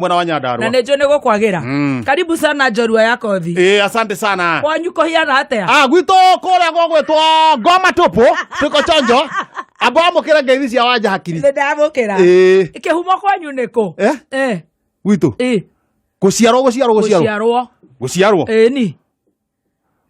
Mwena wa Nyandarua. Na nä njå nä gå kwagä ra. Karibu sana njorua ya kothi. Ĩĩ, asante sana. Kwanyu kå hiana atä a? Ah, gwitũ kũrĩa gũgwĩtwo ngoma tũpũ twĩko chonjo amba wamũkĩre ngeithi cia Wanja Hakiri. Nä ndamå kä ra. Ĩĩ. Kä humo kwanyu nä kå? Eh? Eh, Gwitũ ĩ, gũciarwo gũciarwo gå gũciarwo ciarwo. Gũciarwo. Ĩni.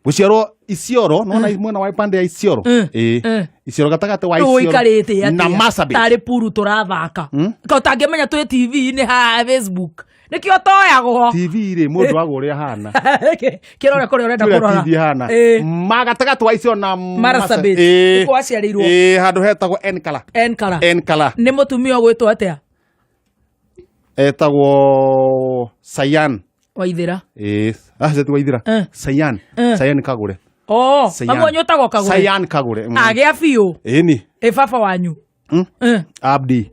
Gũciarwo Isiolo, nona mwena wa pande ya Isiolo. Ĩĩ. Isiolo, gatagatĩ wa Rä Isiolo ikarä te na Marsabit. Tarä puru tå rathaka ka å tangä menya twä TV-inä haha Facebook nä kä o toyagwo. TV rĩ, mũndũ agwo ũrĩa ahana. Kä rore kå rä a å renda kå Kũrĩa rora. TV hana Ĩĩ. ma gatagatĩ wa Isiolo na Marsabit. Ĩĩ. Nĩkuo waciarĩirwo. Ĩĩ, handũ hetagwo Enkala. Enkara. Enkala. Nä må tumia å gwä two atä a? Etagwo Sayan. Waithä ra. Ĩĩ, acio ti Waithira. Sayan. Sayan Kagure. Sayan. Mamu wanyu å tagwo Kagå. Sayan Kagure. Agä a biå. Ĩni. Ä baba wanyu? Abdi.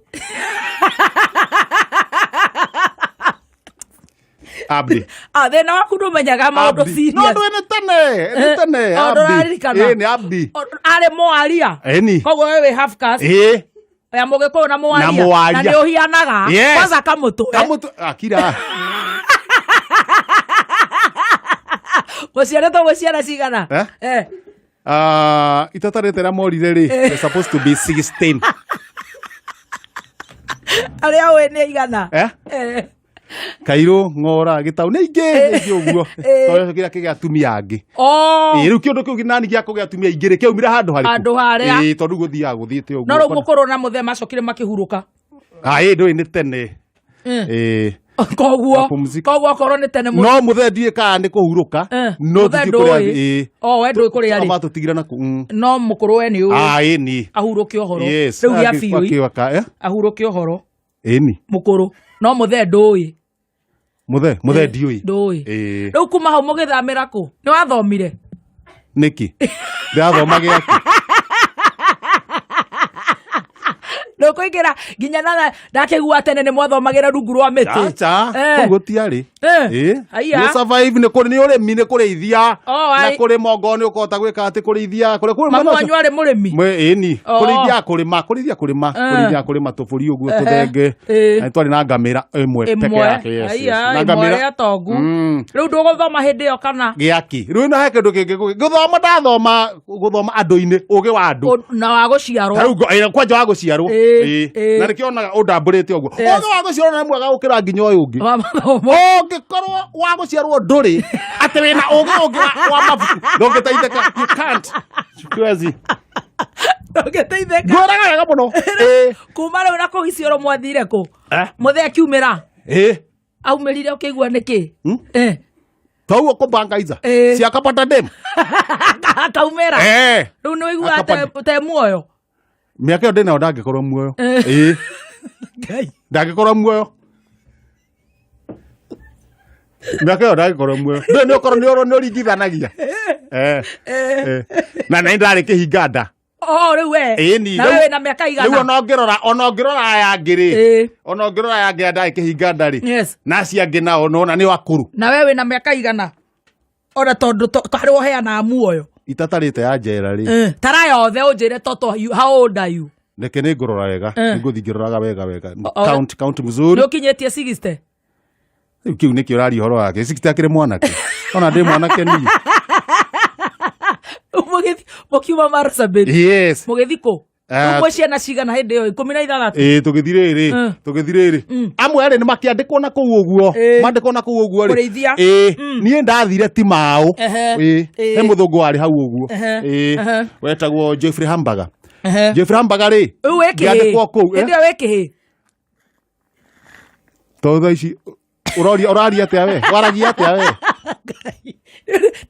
Abdi. Thä na waku ndå menyaga maå ndå. Abdi. No ndå nĩ tene, nĩ tene. O, Abdi. ndũraririkana? Ĩĩ, nĩ Abdi. Arä mwaria. Ĩni. Koguo we wä half caste Ĩĩ. ya må gä kå yå na mwaria. Na mwaria. Na nä å hianaga. Yes. Kwanza kamå tå. Kamũtũ akira. Må ciarä two gwä ciana cigana? Eh? Eh. Ah, itatarĩte rĩa morire rĩ, they're supposed to be 16. Arä a å ä nä aigana? Eh? Eh. Kairũ, ng'ora, gĩtau nĩ ingĩ, nĩ ingĩ ũguo. Eh. Tondũ kĩrĩa kĩgĩa atumia angĩ. Oh. Ĩĩ, rĩu kĩũndũ kĩu nani gĩa kũgĩa atumia aingĩ rĩ, kĩaumire handũ harĩkũ? Handũ harĩa. Ĩĩ, tondũ gũthiaga gũthiĩte ũguo. No rä u må kå rå na må the macokire makä hurå ka. Ah, ĩĩ, ndũĩ nĩ tene. Ĩĩ. Koguo Mapumziko. koguo okorwo nĩ tene No mũthee ndiũĩ kana nĩ kũhurũka. Eh, No mũthee tũthiĩ kũrĩa ndũĩ. ĩĩ. O, we ndũĩ kũrĩa arĩ. Matũtigire na kũ- No må kå rå we nä å Ah, ĩĩ ni. ahurå ke å horo. Yes. Rä u gä a biå Akĩwaka, eh? ahurå ke å horo. Ĩni. Må kå rå no må thee ndå. Mũthee, mũthee ndiũĩ. Ndå. Ĩĩ. Rä u kuma hau må gä thamä ra kå nä wathomire? Nĩkĩ? Ndĩrathoma gĩakĩ? Rä u kå ingä ra nginya na ndakä gua tene nä mwathomagä ra rungu rwa mä tä. Aca, kũu gũtiarĩ. Eh. Ĩĩ. Aya. Nĩ survive, nĩ kũrĩ nĩ ũrĩmi, nĩ kũrĩithia. Oh, Na kũrĩma ongorwo nĩ ũkũhota gwĩka atĩ kũrĩithia kũrĩa kũrĩ Mamu mwena ũcio. wanyu arä må rä mi? Ĩni. Oh. Kũrĩithia kũrĩma, kũrĩithia kũrĩma, kũrĩithia kũrĩma tũbũri ũguo tũthenge. Ĩĩ. Na nĩ twarĩ na ngamĩra ĩmwe peke Ĩmwe. yake. Yes, yes. Aya, Na ĩmwe ngamĩra arĩa tongu. Rä u ndå gå thoma hä ndä ä yo kana? Gĩaki. Rĩu ĩno he kĩndũ kĩngĩ gũthoma ndathoma gũthoma andũ-inĩ, ũgĩ wa andũ. Na wa gå ciarwo. Tarĩu kwanja wa gũciarwo. Ĩĩ, Ĩĩ. ĩĩ. Na nĩkĩo onaga ũndambũrĩte ũguo. Yes. Ũgĩ wa gũciarwo nĩ mwega gũkĩra nginya ũyũ ũngĩ. Wa mathomo. Ũngĩkorwo wa gũciarwo ndũrĩ atĩ wĩna ũgĩ ũngĩ wa mabuku ndũngĩteithĩka, you can't, siwezi. Ndũngĩteithĩka. Ngwĩraga wega mũno. Ĩĩ. Kuma rä u na kå icioro mwathire kå? Eh? Må the akiumä ra? Ĩĩ. Aumä rire å kä igua nä kä? Toguo kũbangaiza. Ĩĩ. Ciakapata dem. Akaumä ra. Eh. Rä u nä wä Akapanda. iguaga te muoyo? Mĩaka ĩyo ndĩnayo ndangĩkorwo muoyo. Eh. Ĩĩ. Ngai. Ndangĩkorwo muoyo mĩaka ĩyo, ndangĩkorwo muoyo. Ndũĩ nĩ ũkorwo nĩ ũringithanagia. Eh. Eh. Na nĩ ndarĩ kĩhinga nda. O rä u we Ĩni. na we wä na mä aka Rĩu igana? ona ũngĩrora aya angĩ rĩ, Ĩĩ. ona ũngĩrora aya angĩ ndarĩ kĩhinga nda rĩ, Yes. na acio angĩ nao nona nĩ akũrũ. Na we wä na mä aka igana ona tondå harä å heanaga muoyo? Itatarĩte ya njera rĩ. Eh, tara yothe å njä re toto how old are you? Reke nĩ ngũrora wega. Eh. Nĩ ngũthiĩ ngĩroraga wega wega. O- Count, count Nä mzuri. å kinyä tie 60? Rĩu kĩu nĩkĩo ũraria ũhoro wake 60 akĩrĩ mwanake, ona ndĩ mwanake niĩ. Må kiuma Marsabit? Yes. Må gä thi kå? Eh, Mwä ciana cigana hä ndä ä yo? 16? Ĩĩ, tũgĩthiĩ rĩrĩ, tũgĩthiĩ rĩrĩ, amwe rĩ nĩ makĩandĩkwo na kũu ũguo. Ĩĩ. Mandĩkwo na kũu ũguo rĩ. Kũrĩithia. Ĩĩ, niĩ ndathire ti maũ. Ehe. Ĩĩ, he mũthũngũ warĩ hau ũguo. Ehe. Ĩĩ, Ehe. wetagwo Jeffrey Hamburger. Jeffrey Hamburger rĩ, Rä u wä kä ngĩandĩkwo kũu, hä eh? ndä ä yo wä kä hä? Tondũ thaa ici ũroria ũraria atĩa we? Waragia atĩa we?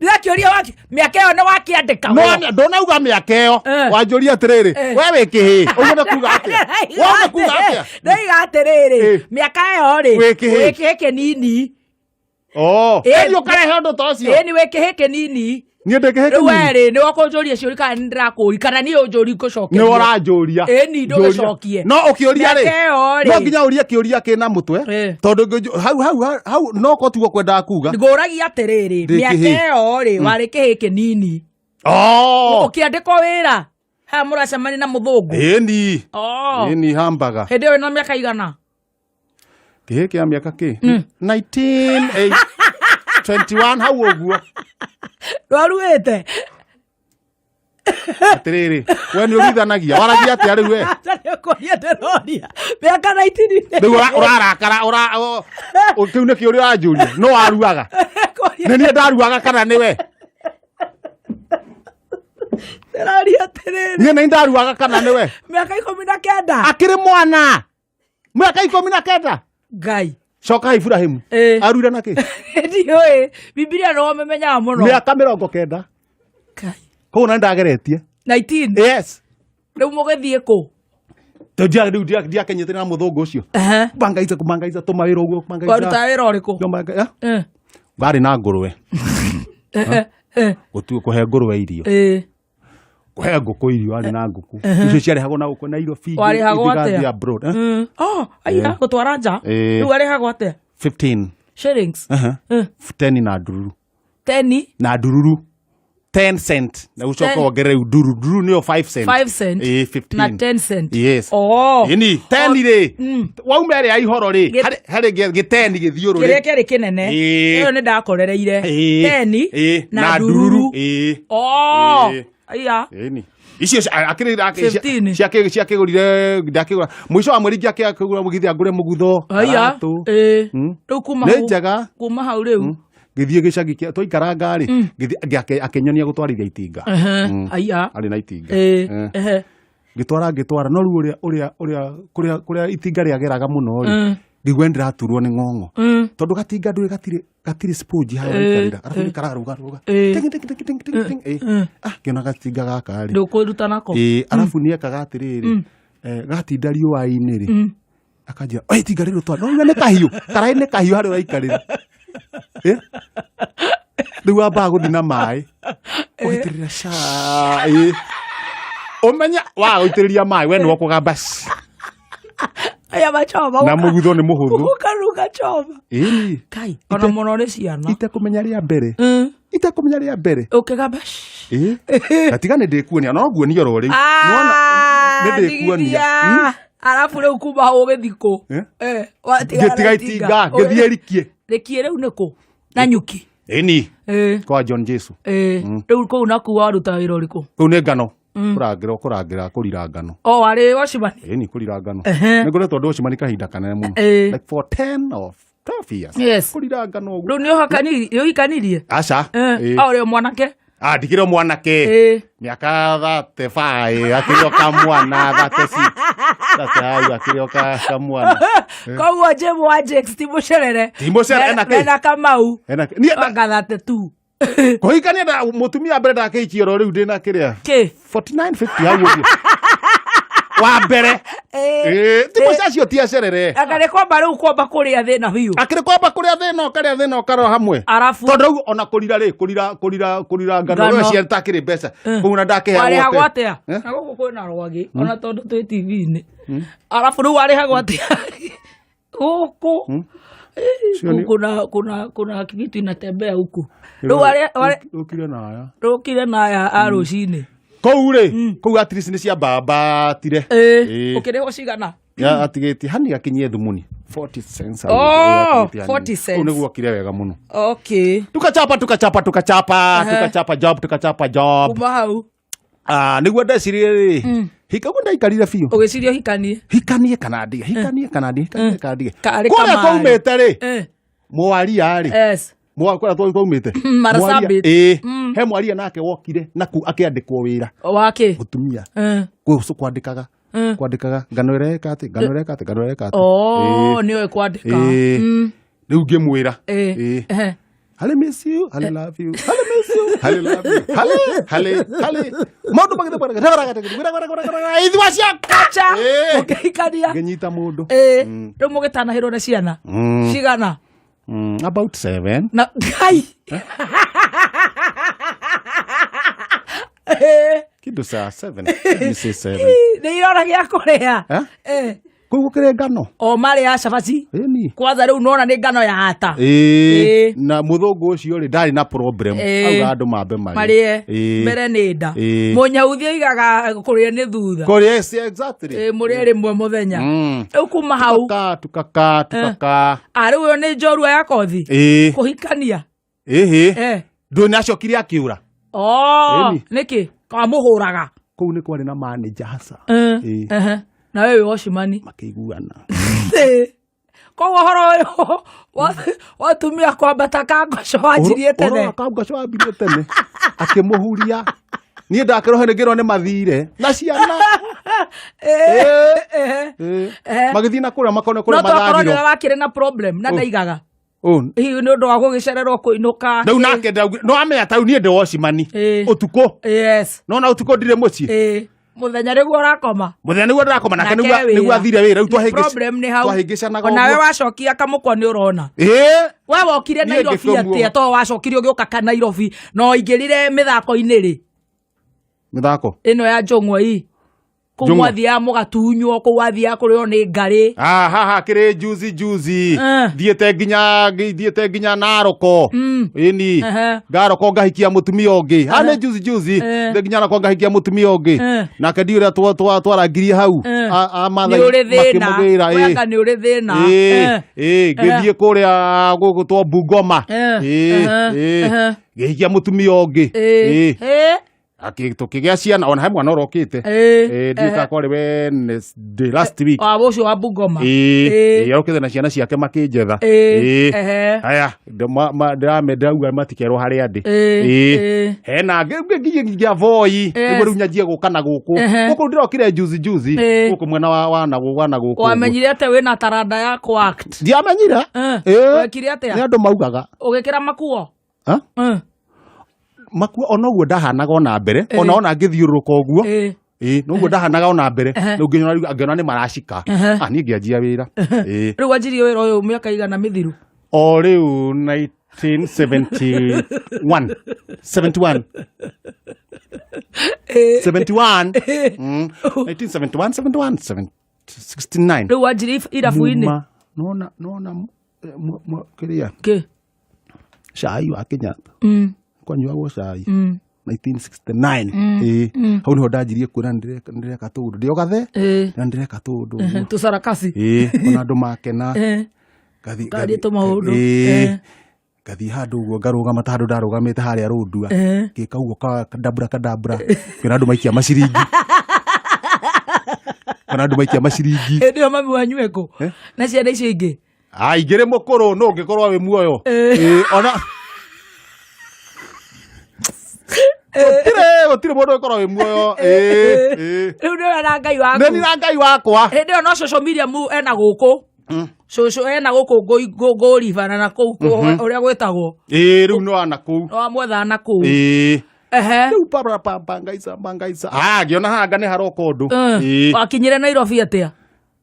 Ndĩrakĩũria mä aka ä yo nä wakä andä No, ndũnauga mĩaka ĩyo. Eh. Wanjũria atĩrĩrĩ, Eh. we wĩ kĩhĩ, ũguo nĩ kuga atĩa? We nĩ kuga atĩa? Ndaiga atä rä Eh. rä mä aka ä yo rä Wĩ kĩhĩ. wä kä hä kä nini. Oh, Eh. ĩni ũkarehe ũndũ ta ũcio. Ä ni wä kä hä kä nini. Niĩ ndĩ kĩhĩ Rä u kĩnini. werä nä wokå njå ria ciå kana nä ndärakå ri kana niä å njå ri ngå cokeria. Nĩ ũranjũria. Ĩni, ndũgĩcokie. No ũkĩũria rĩ, Mĩaka ĩyo rĩ. no nginya ũrie kĩũria kĩna mũtwe. Eh. Tondũ hau hau hau no korwo tiguo kwendaga kuga. Ngå ragia atä rä rä Ndĩ mä aka kĩhĩ. ä yo rä warä kä hä kä nini. Oh. Å kä andä kwo wä ra haha må racemania na må thå ngå. Ĩni. Ĩni hambaga. Hä ndä ä yo wä na mä aka igana? Kĩhĩ kĩa mĩaka kĩ 19 eh, 21 hau ũguo. Rwaruĩte. Atĩrĩrĩ, we nĩ ũrithanagia, waragia atĩa rĩu we? Nĩkũria ndĩroria mĩaka 19. Rĩu ũrarakara kĩu nĩkĩo ũrĩa ũranjũria, no waruaga? Nĩ niĩ ndaruaga kana nĩwe? Ndĩroria atĩrĩrĩ. Niĩ nĩ ndaruaga kana nĩwe? Mĩaka 19. Akĩrĩ mwana mĩaka 19. Ngai. Coka Ibrahimu. Aruire na kĩ? Ndiũĩ, Bibilia nĩwe ũmĩmenyaga mũno. Mĩaka 90. Ngai. Koguo na ndageretie. 19. Yes. Rĩu mũgĩthiĩ kũ? Tondũ rĩu ndiakenyete na mũthũngũ ũcio. Kubangaiza kubangaiza tũmawĩra ũguo kubangaiza. Waruta wĩra ũrĩkũ? Ngarĩ na ngũrwe. Gũtuo kũhe ngũrwe irio. Kũhe ngũkũ irio, arĩ na ngũkũ. Icio ciarehagwo na gũkũ Nairobi. Warĩhagwo atĩa? Abroad. Oh, aiya, gũtwara nja. Rĩu arĩhagwo atĩa? 15 shillings. 10 na ndururu. 10 na ndururu. 10 cent na ucoka wongerere nduru, nduru niyo 5 cent. 5 cent. 15 na 10 cent. Yes. Oh. Ini 10 rĩ, wauma ĩrĩa ya ihoro rĩ, harĩ gĩteni gĩthiũrũrĩ. Kĩrĩa kĩarĩ kĩnene. Ĩyo nĩ ndakorereire. Teni na ndururu. Oh. Aiya. Ĩni. Icio akĩrĩ 15. ciakĩgũrire, ndakĩgũra mũico wa mweri, ngĩakĩgũra mũgithi ngũre mũgutho. Aiya. Karatũ. Rĩu kuma Nĩ hau. njega. Kuma hau rĩu. Ngĩthiĩ gĩcagi kĩa twaikaranga rĩ, ngĩthiĩ akĩnyonia gũtwarithia itinga. Aiya. Arĩ na itinga. Ngĩtwara ngĩtwara, no rĩu ũrĩa ũrĩa ũrĩa kũrĩa kũrĩa itinga rĩageraga mũno rĩ, ngĩigua nĩ ndĩraturwo nĩ ng'ong'o, tondũ gatinga ndũĩ gatirĩ sponge haha ũraikarĩra, arabu nĩ kararũgarũga ting ting ting ting ting ting. Ah, ngĩona gatinga gaka rĩ, Ndũkwĩruta nako. Arabu nĩ ekaga atĩrĩrĩ, gatinda riũa-inĩ rĩ, akanjĩra, "Oi, itinga rĩrĩ ũtwara no nĩ kahiũ, karaĩ nĩ kahiũ harĩa ũraikarĩra." Rĩu wambaga gũthiĩ na maĩ ũgaitĩrĩra cai, ũmenye waga gũitĩrĩria maĩ we nĩwe ũkũgamba. Aya machoma. Na mũgutho nĩ mũhũthũ. Ũkaruga choma. Ĩni. Kai, ona mũno nĩ ciana. Itekũmenya rĩa mbere. Itekũmenya rĩa mbere. Ũkĩgamba. Gatiga nĩ ndĩkuonia, no nguonia oro rĩu. Nĩwona, nĩ ndĩkuonia. Arabu rĩu kuma hau ũgĩthiĩ kũ? Watigana na Ngĩtiga itinga, ngĩthiĩ rikie. Rikie rĩu nĩ kũ? Na nyuki. Ĩni. Kwa John Jesu. Rĩu kũu naku waruta wĩra ũrĩkũ? Kũu nĩ ngano. Kũrangĩra kũrangĩra kũrira ngano. O warĩ watchman? Ĩni, kũrira ngano. Nĩ ngoretwo ndĩ watchman kahinda kanene mũno. Like for 10 or 12 years. Kũrira ngano ũguo. Rĩu nĩ ũhikanirie? Aca. O ũrĩ o mwanake? Ah, ndikĩrĩ o mwanake. Mĩaka 35, akĩrĩ o kamwana, 36. 35, akĩrĩ o kamwana. Koguo Jim wa Jakes ti mũcerere. Ti mũcerere, ena kĩ? Mena Kamau. Ena kĩ? Niĩ Anga 32. Kũhikania na mũtumia mbere ndakĩhikia oro rĩu ndĩna kĩrĩa. Kĩ? 49, 50 hau ũguo. Wa mbere. Ti mũce acio ti acerere. Anga nĩ kwamba rĩu kwamba kũrĩa thĩna biũ. Akĩrĩ kwamba kũrĩa thĩna, ũkarĩa thĩna ũkarora hamwe. Arabu. Tondũ rĩu ona kũrira rĩ, kũrira kũrira kũrira ngano Ngano. rĩu ciatakĩrĩ mbeca. Kũu na ndakĩheagwo Warĩhagwo atĩa? atĩa? Na gũkũ kwĩna rwagĩ ona tondũ twĩ TV-inĩ. Arabu rĩu warĩhagwo atĩa? Gũkũ. Sio ni- Kuna kitu inatembea huku. Rĩu Rũkire na aya. Rũkire na aya a rũcinĩ. Kũu rĩ, kũu at least nĩ ciambambatire. Ũkĩrĩhwo cigana? Ya atigĩtie hani akinyie thumuni 40 cents. Oh, Atigĩtie hanini. 40 cents. Kũu nĩguo okire wega mũno. Tukachapa tukachapa tukachapa, tukachapa job, tukachapa job. Kuma hau. Ah, nĩguo ndecirie rĩ, hika guo ndaikarire biũ. Ũgĩciria ũhikanie? Hikanie kana ndige, hikanie kana ndige, hikanie kana ndige. Karĩ Kũrĩa kamarĩ. twaumĩte rĩ, mwaria rĩ, kũrĩa twaumĩte. Marsabit. Mwaria, ĩĩ, he mwaria nake wokire naku akĩandĩkwo wĩra. Wake? Mũtumia. Kũu kwandĩkaga. Kwandĩkaga ngano ĩreka atĩ, ngano ĩreka atĩ, ngano ĩreka atĩ. Oh, nĩoĩ kwandĩka. Rĩu ngĩmwĩra. Hale miss you, hale love you, hale miss you, hale love you, hale, hale, hale. Maũndũ magĩthiĩ ithua cia Kacha. Ũkĩhikania. Ngĩnyita mũndũ. Rĩu mũgĩtanahĩrwo na ciana. Cigana? About 7. Na Ngai. Kĩndũ saa 7. Let me say 7. Nĩ irora gĩa kũrĩa. Kũu gũkĩrĩ ngano. O marĩ ya cabaci. Ĩni. Kwanza rĩu nona nĩ ngano ya ata. Ĩĩ. Na mũthũngũ ũcio rĩ ndarĩ na problem. Ĩĩ. Auga andũ mambe marĩe. Marĩe. Ĩĩ. Mbere nĩ nda. Ĩĩ. Mũnyauthi oigaga kũrĩa nĩ thutha. Kũrĩa, yes, exactly. Ĩĩ, mũrĩe rĩmwe mũthenya. Rĩu kuma hau. Tukaka, tukaka, tukaka. Ah, rĩu ĩyo nĩ njorua ya kothi. Ĩĩ. Kũhikania. Ĩhĩ. Eh. Ndũĩ nĩ acokire akĩũra. Oh, Ĩni. nĩkĩ? Kamũhũraga. Kũu nĩ kwarĩ na manager hasa. Eh. Ĩĩ. Ehe. Na wewe wĩ wocimani. Makĩiguana. Koguo ũhoro ũyũ wa atumia kwambata kangoco wanjirie Ũhoro tene. wa kangoco wambirie tene. Akĩmũhuria. Niĩ ndakĩrohe nĩ ngĩrwo nĩ mathire. Na ciana. Eh, eh. Ĩĩ. Eh. Magĩthiĩ na kũrĩa makone No kũrĩa tokorwo mathagiro. nĩwe wakĩrĩ na problem na ndaigaga. Oh. Hihi nĩ ũndũ wa gũgĩcererwo kũinũka. Rĩu nake no amenya ta rĩu niĩ ndĩ wocimani. Ĩĩ. Ũtukũ. Yes. Nona ũtukũ ndirĩ mũciĩ. Ĩĩ. Mũthenya nĩguo ũrakoma. Mũthenya nĩguo ndĩrakoma nake Nake nĩguo wĩra. nĩguo athire wĩra. Rĩu Nĩ problem nĩ hau. twahĩngĩcanaga Onawe ũguo. wacokia kamũkwa nĩ ũrona. Ĩĩ. We wokire Niĩ Nairobi ngĩkua muoyo. atĩa to wacokire ũgĩũka ka Nairobi na ũingĩrire mĩthako-inĩ rĩ Mĩthako. ĩno ya njũng'wa ii kũu Njũng'wa. mwathiaga mũgatunywo kũu wathiaga kũrĩo nĩ ngarĩ. Ah, haha kĩrĩ juzi juzi. Eh. Thiĩte nginya Naroko. Ĩni. Ehe. Ngaroko ngahikia mũtumia ũngĩ. Ha nĩ juzi juzi. Eh. Thiĩte nginya Naroko ngahikia mũtumia ũngĩ. Eh. Nake ndiũ ũrĩa twarangirie hau. Eh. A Maathai Nĩ ũrĩ thĩna. makĩmũgĩra, ĩĩ. Weka nĩ ũrĩ thĩna. Ĩĩ, Eh. ĩĩ, ngĩthiĩ kũrĩa gũgũtwo Bungoma. Eh. Ĩĩ, Ehe. ĩĩ. Ehe. Ngĩhikia mũtumia ũngĩ. Ĩĩ. Ĩĩ. Ĩĩ. Tũkĩgĩa ciana ona he mwana ũrokĩte. Ĩĩ. Ĩĩ, ndiũĩ kana kwarĩ Wednesday last week. Wa ũcio wa Bungoma. Ĩĩ, Ĩĩ. ĩĩ, arokĩte na ciana ciake makĩnjetha. Ĩĩ. Ĩĩ. Ehe. Aya, ndĩrauga matikerwo harĩa ndĩ. Ĩĩ. Ĩĩ. Ĩĩ. Hena nginya Voi nĩguo rĩu nyanjie gũka na gũkũ. Ehe. Gũkũ ndĩrokire juzi juzi Ĩĩ. gũkũ mwena wa na gũkũ ũguo. Wamenyire atĩ wĩna taranda ya kũ-act? Ndiamenyire. Eh. Ĩĩ. Wekire atĩa? Nĩ andũ maugaga. Ũgĩkĩra makuo? Ha? Eh. Makuo ona ũguo ndahanaga ona mbere ona ngĩthiũrũrũka ũguo. Ĩĩ. Ĩĩ, noguo ndahanaga ona mbere. Ehe. Rĩu ngĩona rĩu ngĩona nĩ maracika. Ehe. Ah, niĩ ngĩanjia wĩra. Ĩĩ. Rĩu wanjirie wĩra ũyũ mĩaka igana mĩthiru? O rĩu 1971 71 71 1971 71 69. Rĩu wanjirie irabu-inĩ? Muma, nona nona kĩrĩa Kĩ? Cai wa Kenyatta. Kwanyuagwo cai. 1969, ĩĩ, hau nĩho ndanjirie kuona nĩndĩreka tũũndũ ndĩ o gathe na nĩndĩreka tũũndũ ũguo. Tũcarakasi. Ĩĩ, ona andũ makena. Ngathi Karia tũmaũndũ. Ĩĩ. Ngathiĩ handũ ũguo ngarũgama ta handũ ndarũgamĩte harĩa rũndua. Ngĩka ũguo kadabura kadabura, ngĩona andũ maikia maciringi, ngĩona andũ maikia maciringi. Hĩndĩ ĩyo mami wanyu ekũ? Eh? Na ciana icio ingĩ? Ah, ingĩrĩ mũkũrũ no ũngĩkorwo wĩ muoyo. Ĩĩ, ona gũtirĩ mũndũ ũngĩkorwo wĩ muoyo. Ĩĩ, ĩĩ. Rĩu nĩwe na Ngai waku. Nĩ niĩ na Ngai wakwa. Hĩndĩ ĩyo no cũcũ Miriam ena gũkũ. Cũcũ ena gũkũ ngũribana na kũu ũrĩa gwĩtagwo. Ĩĩ, rĩu no ana kũu. No wamwethaga na kũu. Ĩĩ. Ehe. Rĩu pabra pangaisa pangaisa, ah, ngĩona haha nĩ haroka ũndũ. Ĩĩ. Wakinyire Nairobi atĩa?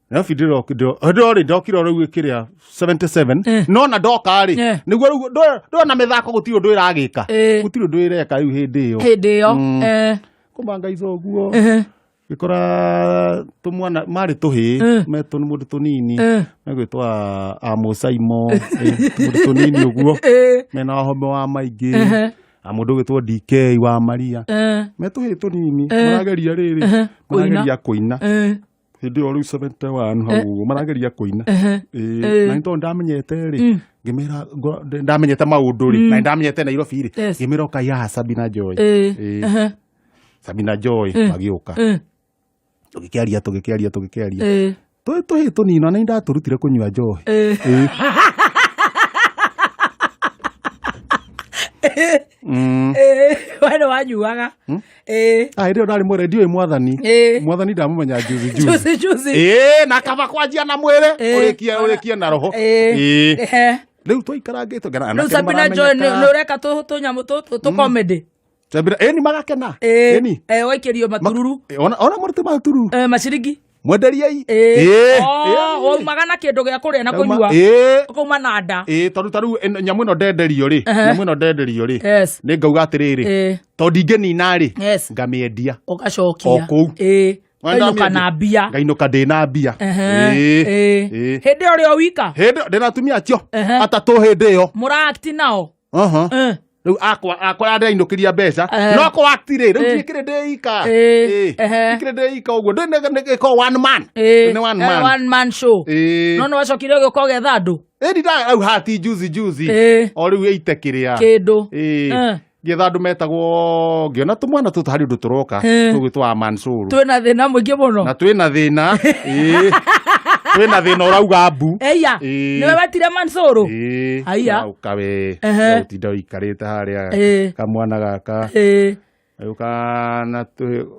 Nairobi ndĩrorĩ ndokire o rĩu kĩrĩa 77. No na ndoka rĩ, nĩguo rĩu ndona mĩthako gũtirĩ ũndũ ĩragĩka. Gũtirĩ ũndũ ĩreka rĩu hĩndĩ ĩyo. Hĩndĩ ĩyo. Kũmangaica ũguo ngĩkora tũmwana marĩ tũhĩĩ metũ nĩ mũndũ tũnini megwĩtwo Amosaimo, tũmũndũ tũnini ũguo mena wahome wa maingĩ a mũndũ ũgwĩtwo DK wa Maria me tũhĩĩ tũnini marageria rĩrĩ marageria kũina hĩndĩ ĩyo rĩu 71 hau ũguo marageria kũina. Ĩĩ, na nĩ tondũ ndamenyete rĩ, ngĩmera ndamenyete maũndũ rĩ, na nĩ ndamenyete Nairobi rĩ, ngĩmera ũkai haha Sabina Joy. Ĩĩ. Sabina Joy magĩũka, tũgĩkĩaria tũgĩkĩaria tũgĩkĩaria tũhĩĩ tũnini na nĩ ndatũrutire kũnyua njohi. Ĩĩ. We nĩ wanyuaga? Ĩĩ. Ah, hĩndĩ ĩyo ndarĩ mwere, ndiũĩ Mwathani. Mwathani ndamũmenya juzi juzi. Juzi juzi. Ĩĩ, na kaba kwanjia na mwĩrĩ ũrĩkie ũrĩkie na roho. Ĩĩ. Rĩu tũikarangĩte ngena Rĩu anake nĩ Sabina Joy nĩ maramenyeka. nĩ ũreka tũnyamũ tũtũ tũ comedy. Sabina, ĩni magakena. Ĩni. Waikĩrio matururu. Ona mũrute matururu. Maciringi. Mwenderiei. Ĩĩ. Oh, waumaga na kĩndũ gĩa kũrĩa na kũnyua. Ĩĩ. Ũkauma na nda. Ĩĩ, tondũ ta rĩu nyamũ ĩno ndenderio rĩ, nyamũ ĩno ndenderio rĩ, nĩ ngauga atĩrĩrĩ, tondũ ndingĩnina rĩ, ngamĩendia. Ũgacokia. O kũu. Ũkainũka na mbia. Ngainũka ndĩ na mbia. Ehe, Ĩĩ, ĩĩ. ĩĩ. Hĩndĩ ĩyo ũrĩ o wika Hĩndĩ ndĩ na atumia acio Ehe. atatũ hĩndĩ ĩyo. Mũraakti nao? Aha. Eh. Rĩu akwa ndĩrainũkĩria mbeca Ehe. no kwa act rĩ, rĩu Ĩĩ. ndiĩkĩrĩ ndĩ ika. Ĩĩ, Ĩĩ. ehe. Ndikĩrĩ ndĩ ika ũguo, ndĩ one man. Ĩĩ, Nĩ one eh, man. one man show. Ĩĩ. No nĩ wacokire ũgĩũka ũgetha andũ. Ĩni rĩu hati juzi juzi. Ĩĩ. O rĩu ĩite kĩrĩa. Kĩndũ. Ĩĩ. Eh. Ngĩetha andũ metagwo, ngĩona tũmwana tũtũ harĩ ũndũ tũroka Eh. tũgwĩtwo wa Mansuru. Twĩna thĩna mũingĩ mũno. Na twĩna thĩna. Ĩĩ. Twĩna thĩna ũrauga mbu. Eia. Ĩĩ. Nĩwe wetire Mansuru? Ĩĩ. Haiya. Ũka we. Ehe. Ũtinda ũikarĩte harĩa Ĩĩ. kamwana gaka. Ĩĩ. Rĩu kana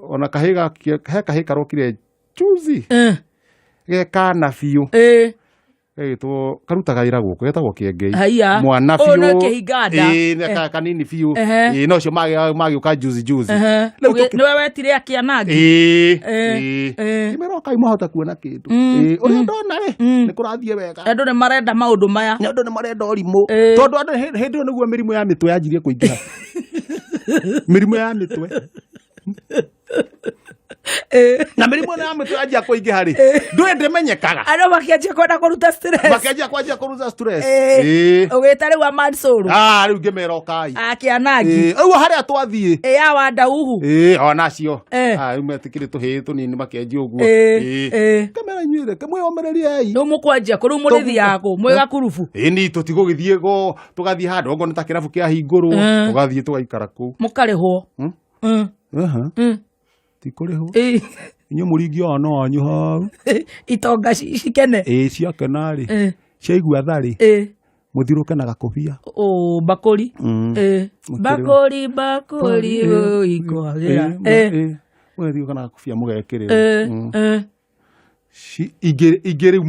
ona kahĩ he kahĩ karokire juzi. Eh. Gekana biũ. Ĩĩ. Gagĩtwo karutaga wĩra gũkũ getagwo Kĩengei. Haiya. Mwana Ũyũ biũ. nĩ kĩhinga nda. Ĩĩ, nĩ kanini biũ. Ehe. Ĩĩ, no cio magĩũka juzi juzi. Ehe. Rĩu Nĩwe wetire akĩanangi? Ĩĩ, Eh, ĩĩ. eh. Ngĩmera ũkai mwahota kuona kĩndũ. Ĩĩ, ũrĩa ndona rĩ, nĩ kũrathiĩ wega. Andũ nĩ marenda maũndũ maya. Nĩ andũ nĩ marenda ũrimũ. Eh. Tondũ andũ hĩndĩ ĩyo nĩguo mĩrimũ ya mĩtwe yanjirie kũingĩra. Mĩrimũ ya mĩtwe. Na mĩrimũ ĩno ya mĩtwe yanjia kũingĩha rĩ, ndũĩ ndĩmenyekaga. Andũ makĩanjia kwenda kũruta stress. Makĩanjia kwanjia kũruta stress. Ĩĩ. Ĩĩ. Ũgĩta rĩu a Mansuru. Ah, rĩu ngĩmera ũkai. Akĩanangi. Ĩĩ, ũguo harĩa twathiĩ. Ĩ ya Wandauhu. Ĩĩ, onacio. Eh. Ah, rĩu metĩkĩrĩ tũhĩĩ tũnini makĩanjia ũguo. Ĩĩ, Ĩĩ. ĩĩ. Kamera inyuĩ rĩ, mwĩyũmĩrĩriei. Rĩu mũkwanjia kũ? Rĩu mũrĩthiaga kũ? Mwĩ gakurubu? Ĩĩ, ni tũtigũgĩthiĩ go tũgathiĩ handũ okorwo nĩ ta kĩrabu kĩahingũrwo, Eh. tũgathiĩ tũgaikara kũu. Mũkarĩhwo? Hmm? Mm. Aha. Mm. Ti kũrĩhwo. Ĩĩ. Inyuĩ mũringi wana wanyu hau. Itonga cikene. Ĩĩ, ciakena rĩ, Ĩĩ. ciaigua tha rĩ, Ĩĩ. mũthiũrũke na gakũbia. Ũ, bakũri. Mm. Ĩĩ. Mũkĩrĩhwo. Bakũri, bakũri, ũ, ikwagĩra. Ĩĩ, Ĩĩ. ĩĩ. Mũgathiũrũka na gakũbia mũgekĩrĩrwo. Ĩĩ. Mm. Ĩĩ. Ingĩ rĩu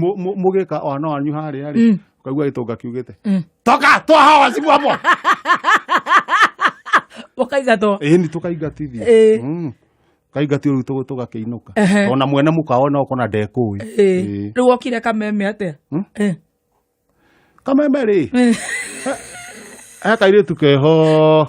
mũgĩka wana wanyu harĩa rĩ, ũkaigua gĩtonga kiugĩte, Mm. toka toa hawa wazimu hapo. Mũkaingatwo. Ĩĩ, nĩ tũkaingatithio. Ĩĩ. Kaingatio rĩu tũgakĩinũka. Ehe. Ona mwene mũkawa no kona ndekũĩ. Ĩĩ. Ĩĩ. Rĩu wokire Kameme atĩa? Hmm? Ĩĩ. Kameme rĩ, Ĩĩ. he kairĩtu keho,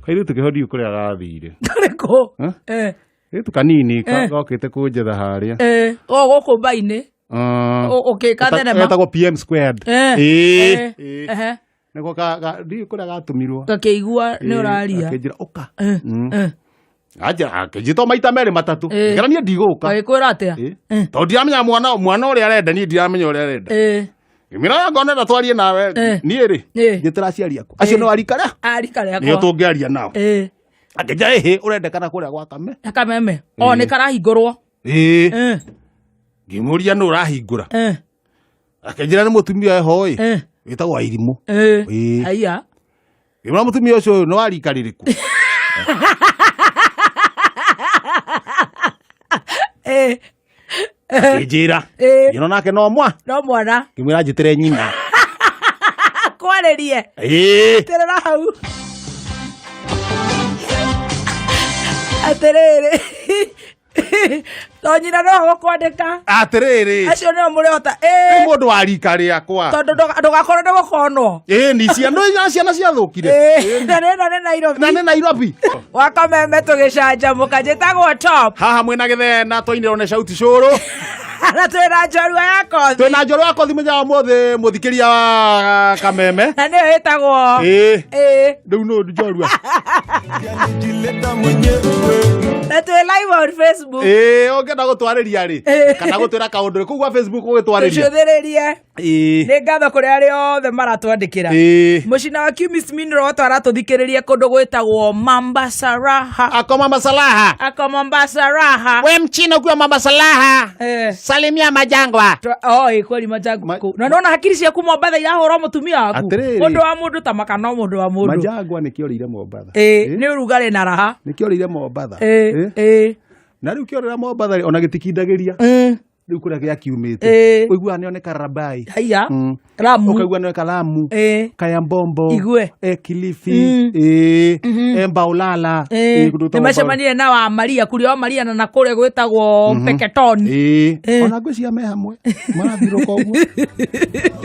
kairĩtu keho ndiũĩ kũrĩa gathire. Karĩkũ? Eh? Ĩĩ. Kairĩtu kanini Eh. gokĩte kũnjetha harĩa. Ĩĩ. O gũkũ mbainĩ. Ah. Ũkĩka thenema. Getagwo PM squared. Ĩĩ. Ĩĩ. Ĩĩ. Ĩĩ. Ehe. Nĩko ndiũĩ kũrĩa gatũmirwo. Gakĩigua nĩ Ĩĩ, ũraria. Akĩnjĩra ũka. Ĩĩ. Mm. Ĩĩ. Anjĩra akĩnjĩta o maita merĩ matatũ. Ĩĩ. Ngĩra niĩ ndigũka. Gagĩkwĩra atĩa? Ĩĩ. Ĩĩ. Tondũ ndiramenya mwana ũrĩa arenda, niĩ ndiramenya ũrĩa arenda. Ĩĩ. Ngĩmwĩra ngona na twarie nawe. Eh. Niĩ rĩ, Ĩĩ. njĩtĩra aciari aku. Acio Ĩĩ. nĩ arika rĩa. Arika Nĩo rĩakwa. tũngĩaria nao. Ĩĩ. Akĩnjĩra ĩhĩ ũrendekana kũrĩa gwa Kame. Kameme. O nĩ karahingũrwo. Ĩĩ. Ĩĩ. Ngĩmũria nũ ũrahingũra. Ĩĩ. Akĩnjĩra nĩ mũtumia eho ĩ. Ĩĩ. Wĩtagwo Wairimũ. Ĩĩ. Ĩĩ. Haiya. Ngĩmwĩra mũtumia ũcio ũyũ nĩ wa rika rĩrĩkũ? Ĩĩ. Akĩnjĩra. Ĩĩ. Ngĩona nake no mwa. No mwana. Ngĩmwĩra njĩtĩre nyina. Kwarĩrie. Ĩĩ. Terera hau. Atĩrĩrĩ. To nyina no gũkwandĩka. Atĩrĩrĩ. Acio nĩo mũrĩhota. Nĩ Ĩĩ. mũndũ wa rika rĩakwa. Tondũ ndũgakorwo nĩ gũkonwo. Ĩĩ, ni ciana ciana ciathũkire. Ĩĩ. Na nĩ ĩno nĩ Nairobi. Na nĩ Nairobi. Wa Kameme tũgĩcanjamũka. Njĩtagwo Top. Haha mwĩna gĩthena twainĩrwo nĩ Sauti Cũrũ. Na twĩna njorua ya kothi. Twĩna njorua ya kothi mũthenya wa ũmũthĩ mũthikĩria wa Kameme. Na nĩyo ĩtagwo. Ĩĩ. Ĩĩ. Rĩu nũ njorua. Na twĩ live on Facebook. Ĩĩ, ũngĩenda gũtwarĩria rĩ, Ĩĩ. kana gũtwĩra kaũndũ rĩ, kũu gwa Facebook ũgĩtwarĩria. Tũcũthĩrĩrie. Ĩĩ. Nĩ ngatho kũrĩ arĩa othe maratwandĩkĩra. Ĩĩ. Mũcina wa Chemist Mineral aratũthikĩrĩria kũndũ gwĩtagwo Mombasa Raha. Ako Mama Salaha. Ako Mombasa Raha. We mchina ukiwa Mama Salaha. Eh. Salimia majangwa. Oh, ĩ kweli majangwa kũu. Na nona hakiri ciaku Mombatha irahũra mũtumia waku. Atĩrĩrĩ. Mũndũ wa mũndũ ta maka no mũndũ wa mũndũ. Majangwa nĩkĩorĩire Mombatha. Ĩĩ, nĩ ũrugarĩ na raha. Nĩkĩorĩire Mombatha. Ĩĩ, Ĩĩ. ĩĩ. Na rĩu kĩorĩra Mombatha rĩ, ona gĩtikindagĩria. Mm. Rĩu kũrĩa gĩakiumĩte. Ĩĩ. Ũiguaga nĩo nĩ Karabai. Haiya. Ramu. Ũkaigua nĩo Kalamu. Ĩĩ. Kayambombo. Igue. E Kilifi. Ĩĩ. E Mbaulala. Ĩĩ. Ĩĩ, kũndũ Nĩ gwĩtagwo macemanire na wa Maria kũrĩa wa Maria na nakũrĩa gwĩtagwo Mpeketoni. Ĩĩ. Ĩĩ. Ona ngwĩciria me hamwe marathirũka ũguo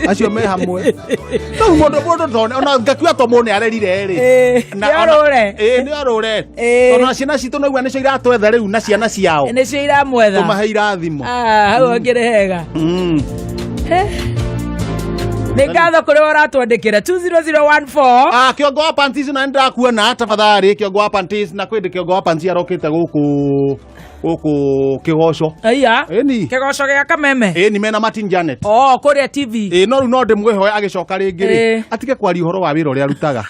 acio me hamwe rĩu mũndũ mũndũ ndone ona ngakiuga to mũndũ nĩ arerire rĩ Ĩĩ. Na Nĩ ona- orũre. Ĩĩ, nĩ orũre Ĩĩ. tondũ na ciana citũ naigua nĩcio iratwetha rĩu na ciana ciao Nĩcio iramwetha. tũmahe irathimo Ah, hau hakĩrĩ hega. Nĩ ngatho kũrĩ we ũratwandĩkĩra 20014. Ah, kĩongo wa panties na nĩndĩrakuona tafadhali kĩongo wa panties na kwĩndĩ kĩongo wa panties arokĩte gũkũ gũkũ kĩgoco. Aya. Ĩni. Kĩgoco gĩa Kameme. Ĩni mena Martin Janet. Oh, kũrĩa TV. Ĩ no rĩu no ndĩmwĩhoe agĩcoka rĩngĩ rĩ Ĩ. atige kwaria ũhoro wa wĩra ũrĩa arutaga.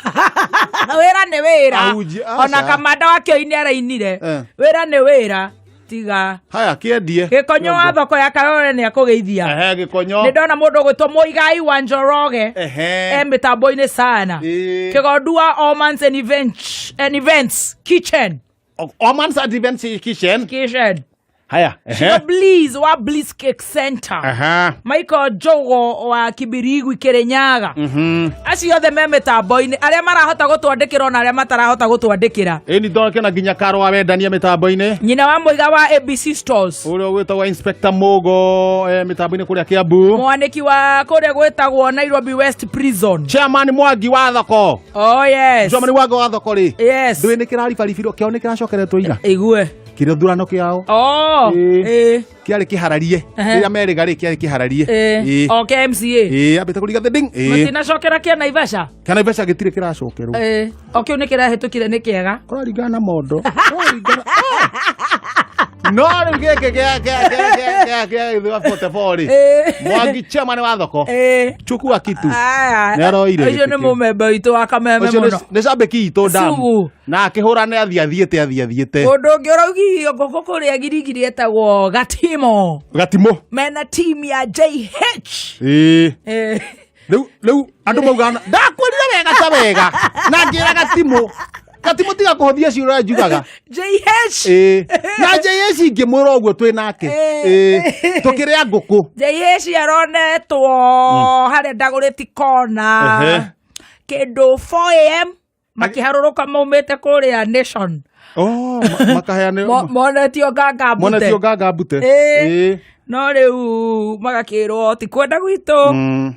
Wĩra nĩ wĩra. Ahunjia, aca. Ona kamanda wa kĩoini arainire. Eh. Wĩra nĩ wĩra. Tiga. Haya kĩendie. Gĩkonyo wa thoko ya Karore nĩ akũgeithia. Ehe gĩkonyo. Nĩ ndona mũndũ ũgwĩtwo Mũigai wa Njoroge. Ehe. E mĩtambo-inĩ sana. Ĩ. Kĩgondu wa Omans and Events, and Events Kitchen. Omans and Events Kitchen. Kitchen. Haya. Ehe. Bliss wa Bliss Cake Center. Aha. Michael Njogo wa Kibirigwi Kirinyaga. Acio othe me mĩtambo-inĩ arĩa marahota gũtwandĩkĩra ona arĩa matarahota gũtwandĩkĩra. Ĩni ndokena nginya karo wa wendania mĩtambo-inĩ. Nyina wa Mũiga wa ABC Stores. Ũrĩa ũgwĩtagwo Inspector Mugo mĩtambo-inĩ kũrĩa Kiambu. Mwanĩki wa kũrĩa gwĩtagwo Nairobi West Prison. Chairman Mwangi wa thoko. Oh yes. Chairman Mwangi wa thoko rĩ. Yes. Ndũĩ nĩ kĩraribaribirwo kĩao nĩ kĩracokeretwo ira. Igue. Kĩrĩa thurano kĩao. Oh. Ĩĩ. Ĩĩ. Kĩarĩ kĩhararie. Ehe. Rĩrĩa merĩga rĩ kĩarĩ kĩhararie. Ĩĩ. Ĩĩ. O KMCA. Ĩĩ ambĩte kũriga the ding. Ĩĩ. Matinacokera kĩa Naivasha. Kana Naivasha gĩtirĩ kĩracokerwo. Ĩĩ. O kĩu nĩ kĩrahĩtũkire nĩ kĩega. Kũraringana na mondo. Kũraringana. No rĩu gĩkĩ gĩa gĩa gĩa gĩa gĩa gĩa gĩthũa 44 rĩ. Ĩĩ. Mwangi chairman wa thoko. Ĩĩ. Chukua kitu. Aya. Nĩ aroire Ũcio gĩtĩ nĩ kĩu. mũmembe witũ wa Kameme Ũcio mũno. nĩ cambĩki itũ ndamu. Sugu. Na akĩhũra nĩ athiĩ athiĩte athiĩ athiĩte. Mũndũ ũngĩ ũraugithio ngũkũ kũrĩa girigiri etagwo Gatimo. Gatimũ. Mena team ya JH. Ĩĩ. Eh. Rĩu rĩu andũ maugaga ndakwĩrire wega ta wega na ngĩra Gatimũ. Gatimũ tiga kũhũthia ciũria njugaga. JH. Ĩĩ. Na JH ingĩmwĩra ũguo twĩ nake. Ĩĩ. Ĩĩ. Tũkĩrĩa ngũkũ. JH aronetwo harĩa ndagũrĩti kona Ehe. kĩndũ 4am makĩharũrũka maumĩte kũrĩa Nation. Oh, makaheane Monetio nganga mbute. monetio nganga mbute. Ĩĩ. Ĩĩ. No rĩu magakĩrwo ti kwenda gwitũ.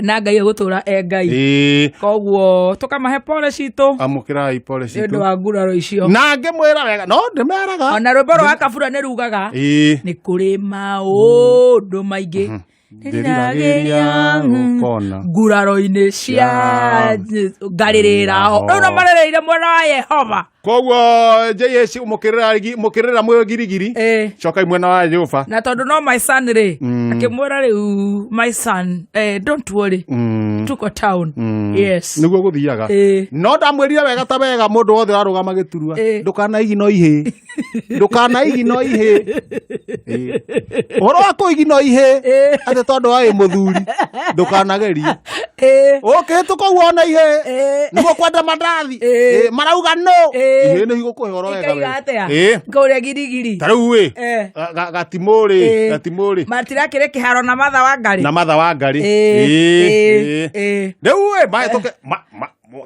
Na Ngai egũtũra e Ngai. Ĩĩ. Koguo tũkamahe pole citũ Amũkĩrai pole nĩ ũndũ citũ. wa nguraro icio. Na ngĩmwĩra wega no ndĩmeraga. Ona rwĩmbo rwa Kabura nĩ rugaga Ĩĩ. nĩ kũrĩ maũndũ maingĩ Ndĩriragĩria gũkona. nguraro-inĩ cia ngarĩrĩra ho rĩu no marereire mwena wa Yehova. Koguo JS mũkĩrĩra mwĩ girigiri. Ĩĩ. Cokai mwena wa Jehova. Na tondũ no my son rĩ akĩmwĩra rĩu my son don't worry, tuko town. Yes. Nĩguo gũthiaga. Ĩĩ. No ndamwĩrire wega ta wega mũndũ wothe warũgama gĩturwa. Ĩĩ. Ndũkanaigino ihĩ. Ndũkanaigino ihĩ. Ĩĩ. Ũhoro wa kũigino ihĩ Ĩĩ. atĩ tondũ wa wĩ mũthuri ndũkanagerie. Ĩĩ. Ũkĩhĩtũka ũguo ona ihĩ. Ĩĩ. Nĩguo kwenda mandathi. Ĩĩ. Ĩĩ, marauga no. Ĩĩ. Ihĩ nĩ igũkũhe ũhoro wega Ikaiga wega. atĩa? Ĩĩ. Kũrĩa girigiri. Ta rĩu ĩ. Eh. Gatimũ rĩ. Ĩĩ. Gatimũ rĩ. Matirakĩrĩ kĩharo na Martha Wangari. Na Martha Wangari. Ĩĩ. Ĩĩ. Ĩĩ. Ĩĩ. Rĩu ĩ mahĩtũke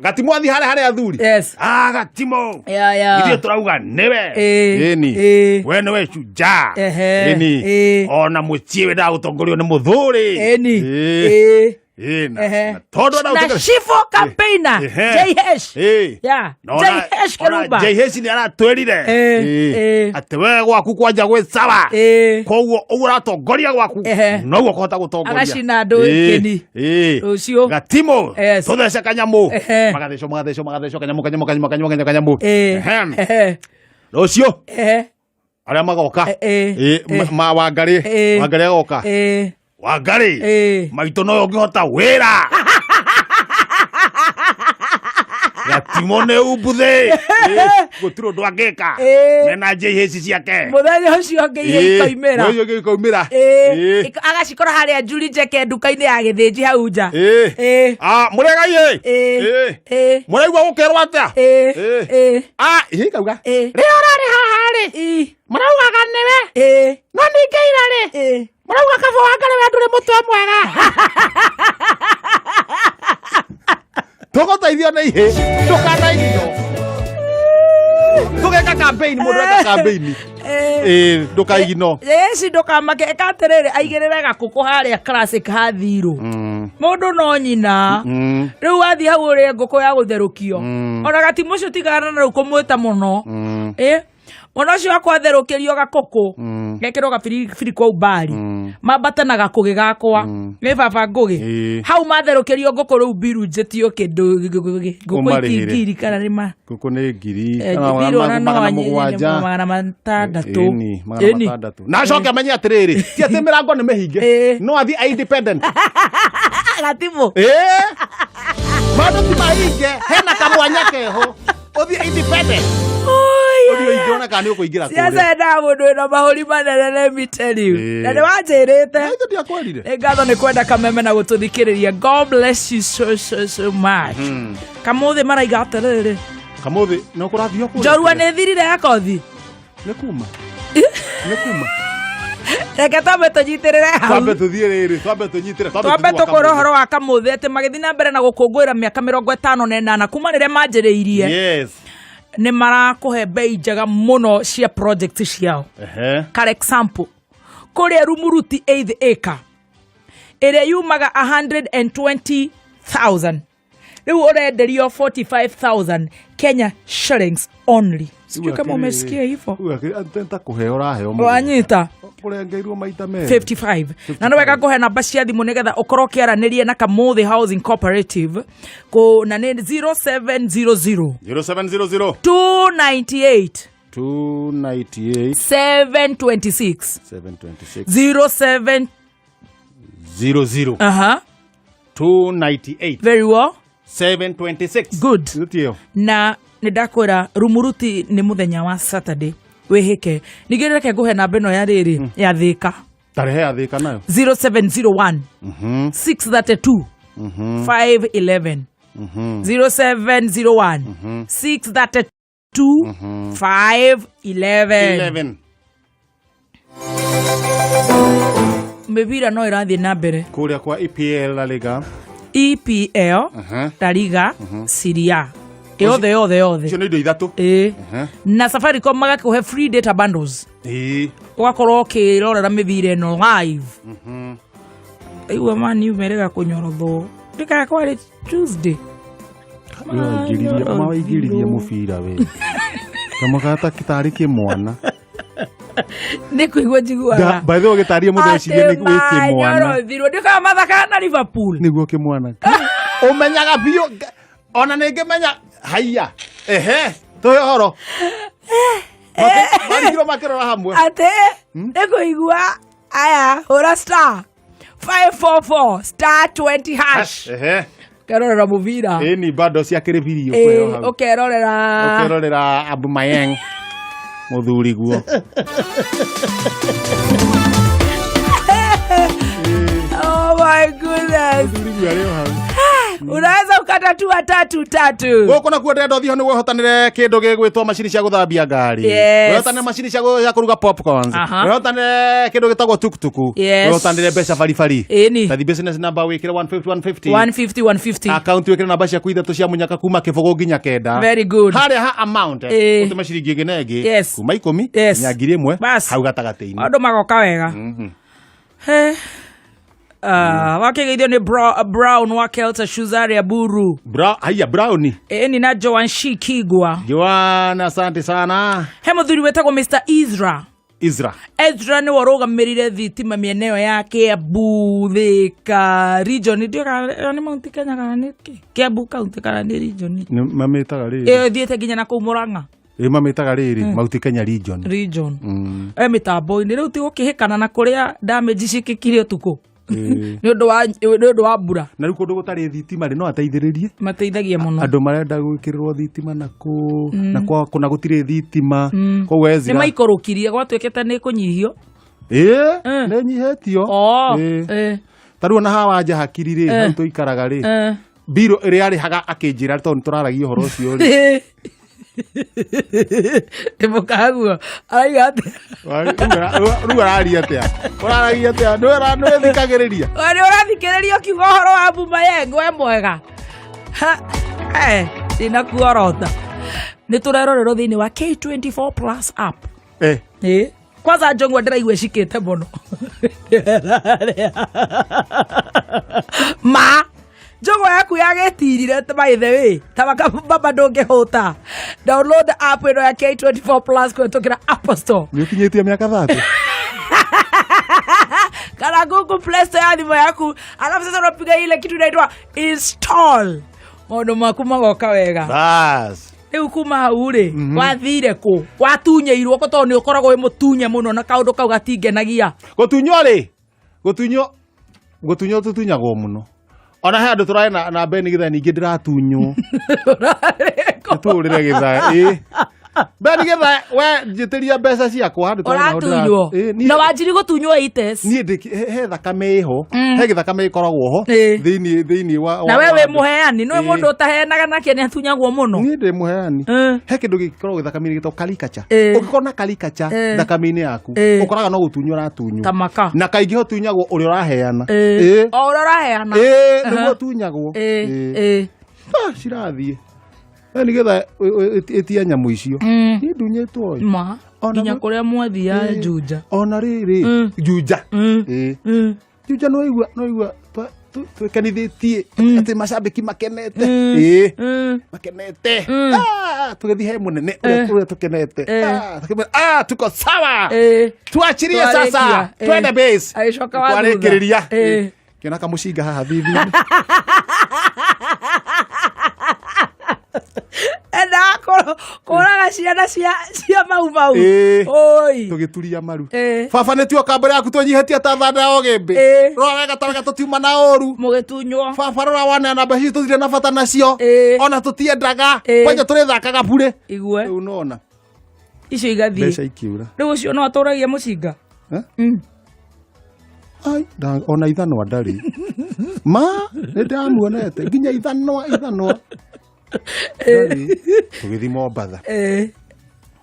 Gatimũ athiĩ harĩa harĩa athuri. Yes. Ah, Gatimũ. Ya, ya. Ithuĩ tũrauga nĩwe. Ĩĩ. Ĩni. Ĩĩ. We nĩwe shujaa. Ehe. Ĩni. Ĩĩ. Ona mũciĩ wendaga gũtongorio nĩ mũthuri. Ĩni. Ĩĩ. Ĩĩ. Ĩĩ, na- Ehe. na tondũ ona Na ũtĩkĩra- Shifo campaigner Ehe. JH. Ĩĩ. Yeah. Na ona- JH ona Kĩrumba. JH nĩ aratwĩrire. Ĩĩ, Ĩĩ. ĩĩ. Atĩ we gwaku kwanja gwĩ sawa. Ĩĩ. Koguo ũguo ũratongoria gwaku Ehe. noguo ũkũhota gũtongoria. Agacina andũ Ĩĩ, kĩni. ĩĩ. Rũciũ. Gatimũ. Yes. Tũthece kanyamũ. Ehe. Magathecwo magathecwo magathecwo kanyamũ kanyamũ kanyamũ kanyamũ kanyamũ kanyamũ. Ĩĩ. Ehem. Ehe. Rũciũ Ehe. arĩa magoka. Ĩĩ. Ĩĩ, ma Wangarĩ. Ĩĩ. Wangarĩ agoka. Ĩĩ. Wangarĩ. Ĩĩ. Maitũ noyo ũngĩhota wĩra. Gatimũ nĩ umbuthĩ. Ĩĩ, gũtirĩ ũndũ angĩka. Ĩĩ. Mena JH ciake. Mũthenya ũcio ũngĩ ihe ikoimĩra. Mũthenya ũngĩ ikoimĩra. Ĩĩ. Ĩĩ. Agacikora harĩa Julie Njeke nduka-inĩ ya gĩthĩnji hau nja. Ĩĩ. Ĩĩ. Ah, mũrega ihĩ. Ĩĩ. Ĩĩ. Ĩĩ. Mũraigua gũkerwo atĩa? Ĩĩ. Ĩĩ. Ĩĩ. Ah, ihĩ ikauga. Ĩĩ. Rĩrĩa ũrarĩ haha rĩ. rĩ Ĩ, maraugaga nĩwe ĩ, no ningĩ ira rĩ ĩ. marauga kaba wa ngare we ndũrĩ mũtwe mwega. Tũgũteithio nĩ ihĩ ndũkanaigio tũgeka campaign mũndũ eka campaign. Ĩ, ndũkaigino. Eci ndũkamake, ĩka atĩrĩrĩ, aigĩrĩre gakũkũ harĩa classic hathirũ mũndũ no nyina. Rĩu wathiĩ hau ũrĩe ngũkũ ya gũtherũkio, ona gatimũ ũcio tigana na rĩu kũmwĩta mũno. Ĩ, mwana ũcio wakwa atherũkĩrio gakũkũ, gekĩrwo gabiribiri kwa umbari, mambate na gakũgĩ gakwa nĩ baba ngũgĩ. Hau matherũkĩrio ngũkũ rĩu mbiru njĩtio kĩndũ ngũkũ. Ũmarĩhĩre. Itingiri kana nĩ ma Ngũkũ nĩ ngiri mbiru ona no magana anyinyie mũgwanja. 600. Ĩni, magana Ĩni. 600. Na acoke amenye atĩrĩrĩ, ti atĩ mĩrango nĩ mĩhinge, no athiĩ a independent. Gatimũ. Ĩĩ. Maũndũ ti mahinge, hena kamwanya keho, ũthiĩ independent, ũthiĩ ũingĩre ona kana nĩ ũkũingĩra Ciaca kũrĩa. endaga mũndũ wĩna mahũri manene, let me tell you. Na nĩ wanjĩrĩte. Na ithe ndiakwĩrire. Nĩ ngatho nĩ kwenda kameme na gũtũthikĩrĩria. God bless you so so so much. Kamũthĩ maraiga atĩrĩrĩ, Kamũthĩ no kũrathio kũrĩa. Njorua nĩ thirire ya kothi. Nĩ kuma, nĩ kuma. Reke twambe tũnyitĩrĩre hau. Twambe tũthiĩ rĩrĩ, twambe tũnyitĩre, Twambe tũthiĩ gwa tũkwĩra Kamũthĩ. ũhoro wa kamũthĩ atĩ magĩthiĩ na mbere na gũkũngũĩra mĩaka 58 kuma rĩrĩa manjĩrĩirie. Nĩ marakũhe bei njega mũno cia project ciao. Kar example, kũrĩa Rumuruti 8th acre ĩrĩa yumaga 120,000 rĩu ũrenderio 45,000 Kenya shillings only. Sijui kama umesikia hivyo. Ta kũheo ũraheo mũgũnda. Wanyita. Kũrengeirwo maita merĩ. 55. Na nĩ wega kũhe namba cia thimũ nĩgetha ũkorwo ũkĩaranĩria na Kamũthĩ Housing Cooperative kũ na nĩ 0700 0700 298 298 726. 726. 07 00 298 Very well. 726. Good. Nĩtio. Na nĩ ndakwĩra Rumuruti nĩ mũthenya wa Saturday wĩhĩke. Ningĩ reke ngũhe namba ĩno ya rĩrĩ ya Thĩka. Tarehe ya Thĩka nayo. 0701 632 511. 0701 632 511. 11. Mĩbira no ĩrathiĩ na mbere. Kũrĩa kwa EPL, La Liga. EPL, La Liga, Serie A, yothe yothe yothe. Icio nĩ indo ithatũ. Ĩĩ. Na Safaricom magakũhe free data bundles, ũgakorwo ũkĩrorera mĩbira ĩno live. Igua mani merega kũnyorothwo ndĩkaga kwarĩ Tuesday. Mawaingĩririe mũbira we kamũgata tarĩ kĩmwana. Nĩ kũigua njiguaga. By the way, ũgĩtaria mũndũ ecirie nĩ wĩ kĩmwana. Manyorothirwo ndĩkaga mathakaga na Liverpool. Nĩguo kĩmwana ũmenyaga biũ ona nĩ ngĩmenya haiya ehe tũhe ũhoro. Marigirwo makĩrora hamwe. Atĩ nĩ kũigua aya hũra star 544 star 20 hash, ũkerorera mũbira. Ĩni bado ciakĩrĩ birio. Ĩĩ, ũkerorera. Ũkerorera Abumayeng mũthuri guo. Oh my goodness. Mũthuri guo arĩ o hau. Unaweza ukatatua tatu tatu. Gũkũ nakuo ndĩrenda ũthiĩ ho nĩguo ũhotanĩre kĩndũ gĩgwĩtwo macini cia gũthambia ngari, wĩhotanĩre macini cia kũruga popcorns, wĩhotanĩre kĩndũ gĩtagwo tuktuku, wĩhotanĩre mbeca baribari. Tathi business number wĩkĩre 150 150. 150 150. Account wĩkĩre namba ciaku ithatũ cia mũnyaka kuma kĩbũgũ nginya kenda. Very good. Harĩa ha amount ũtũme ciringi ĩngĩ na ĩngĩ kuma 10 nginya 1000 hau gatagatĩ-inĩ. Maũndũ magoka wega. He. Wakĩgeithio nĩ Brown wa Kelta Shoes arĩa Buru. Haiya Browni. Ĩni na Joan Shikigwa. Joan, asante sana. He mũthuri wĩtagwo Mr Ezra. Ezra. Ezra nĩwe ũrũgamĩrĩire thitima mĩena ĩyo ya Kiambu, Thika region, ndiũĩ kana ĩyo nĩ Mount Kenya kana nĩ kĩ? Kiambu county kana nĩ region. Nĩ mamĩtaga rĩrĩ. Ĩyo ĩthiĩte nginya na kũu Murang'a. Ĩ, mamĩtaga rĩrĩ Mount Kenya region. Region e mĩtambo-inĩ rĩu ti gũkĩhĩkana na kũrĩa damage ciĩkĩkire ũtukũ nĩ ũndũ wa mbura. Na rĩu kũndũ gũtarĩ thitima rĩ, no ateithĩrĩrie. Mateithagia mũno. Andũ marenda gwĩkĩrĩrwo thitima na kũ na kwa kũna gũtirĩ thitima, koguo Nĩ Ezra maikũrũkirie gwatuĩkĩte nĩ kũnyihio. Ĩ, nĩ nyihĩtio. Oh. Ĩ. Ta rĩu ona haha wanja hakiri rĩ, hau tũikaraga rĩ, mbirũ ĩrĩa arĩhaga akĩnjĩra tondũ nĩ tũraragia ũhoro ũcio rĩ. Ndĩmũkaguo araiga atĩa? Rĩu araria atĩa? Ũraragia atĩa? Nĩwe thikagĩrĩria. We nĩ ũrathikĩrĩria ũkiuga ũhoro wa Bumayeng we mwega. Ha, eh, ndinakuorota. Nĩ tũrerorerwo thĩinĩ wa K24 Plus app. Eh. Ĩ, kwanza njongwa ndĩraigua ĩcikĩte mũno. Ma njũgũ yaku yagĩtirire by the way tabaka baba ndũngĩhũta. Download app ĩno ya K24 Plus kũhĩtũkĩra Apple Store. Nĩ ũkinyĩtie mĩaka 30. Kana Google Play Store ya thimũ yaku, alafu sasa unapiga ile kitu inaitwa install, maũndũ maku magoka wega. Bas. Rĩu kuma hau rĩ, wathire kũ? Watunyeirwo kũ? Tondũ nĩ ũkoragwo wĩ mũtunye mũno na kaũndũ kau gatingenagia. Gũtunywo rĩ, gũtunywo tũtunyagwo mũno. Ona he andũ tũrarĩ na Ben Githae, ningĩ ndĩratunywo. Tũrĩre Githae. Ĩ. Ben Githae, we njĩtĩria mbeca ciakwa handũ tũrarĩ naho. Ũratunywo Ĩ, na wanjiri gũtunywo ites. Niĩ he thakame ĩho, he gĩthakame ĩkoragwo ho Ĩ. thĩinĩ wa Na we wĩ wa- mũheani, nĩwe Ĩ. mũndũ ũtaheanaga nake nĩ atunyagwo mũno. Niĩ ndĩ mũheani. He kĩndũ gĩkoragwo gĩthakame-inĩ gĩtagwo karikacha. Ĩ. Ũngĩkorwo na karikacha Ĩ. thakame-inĩ yaku, Ĩ. ũkoraga no gũtunywo ũratunywo. Tamaka. Na kaingĩ ũtunyagwo ũrĩa ũraheana. Ĩ. Ĩ. O ũrĩa ũraheana. Ĩ, nĩguo ũtunyagwo. Ĩ, Ĩ. ĩ. Ah, cirathiĩ. We nĩgetha ĩtia nyamũ icio. Niĩ ndunyĩtwo ĩ. Ma Ona nginya kũrĩa mwathiaga Ĩ. Juja. Ona rĩrĩ Juja. Ĩ. Juja no igua twĩkenithĩtie atĩ macambĩki makenete. Ĩ. Makenete. Ah, tũgĩthiĩ he mũnene ũrĩa tũkenete. Ah, tũkĩmwĩra, ah, tuko sawa. Tuachirie Twarĩkia. sasa. Twende base. Agĩcoka wa thutha. Twarĩkĩrĩria. Kĩona kamũcinga haha thithi-inĩ. Endaga kũraga ciana cia mau mau. Ĩ. Oi. Tũgĩturia maru. Ĩ. Baba, nĩ tuoka mbere yaku tũnyihĩtie ta thanda ya ũgĩmbĩ. Ĩ. Rora wega ta wega, tũtiuma na ũru. Mũgĩtunywo. Baba, rora waneana mbeca ici, tũtirĩ na bata nacio. Ĩ. Ona tũtiendaga. Ĩ. Kwanja tũrĩthakaga burĩ. Igue. Rĩu nona Icio igathiĩ. Mbeca ikiura. Rĩu ũcio no atũragia mũcinga. Eh? Ai, ona ithanwa ndarĩ. Ma nĩ ndamuonete nginya ithanwa ndarĩ. Tũgĩthiĩ Mombatha.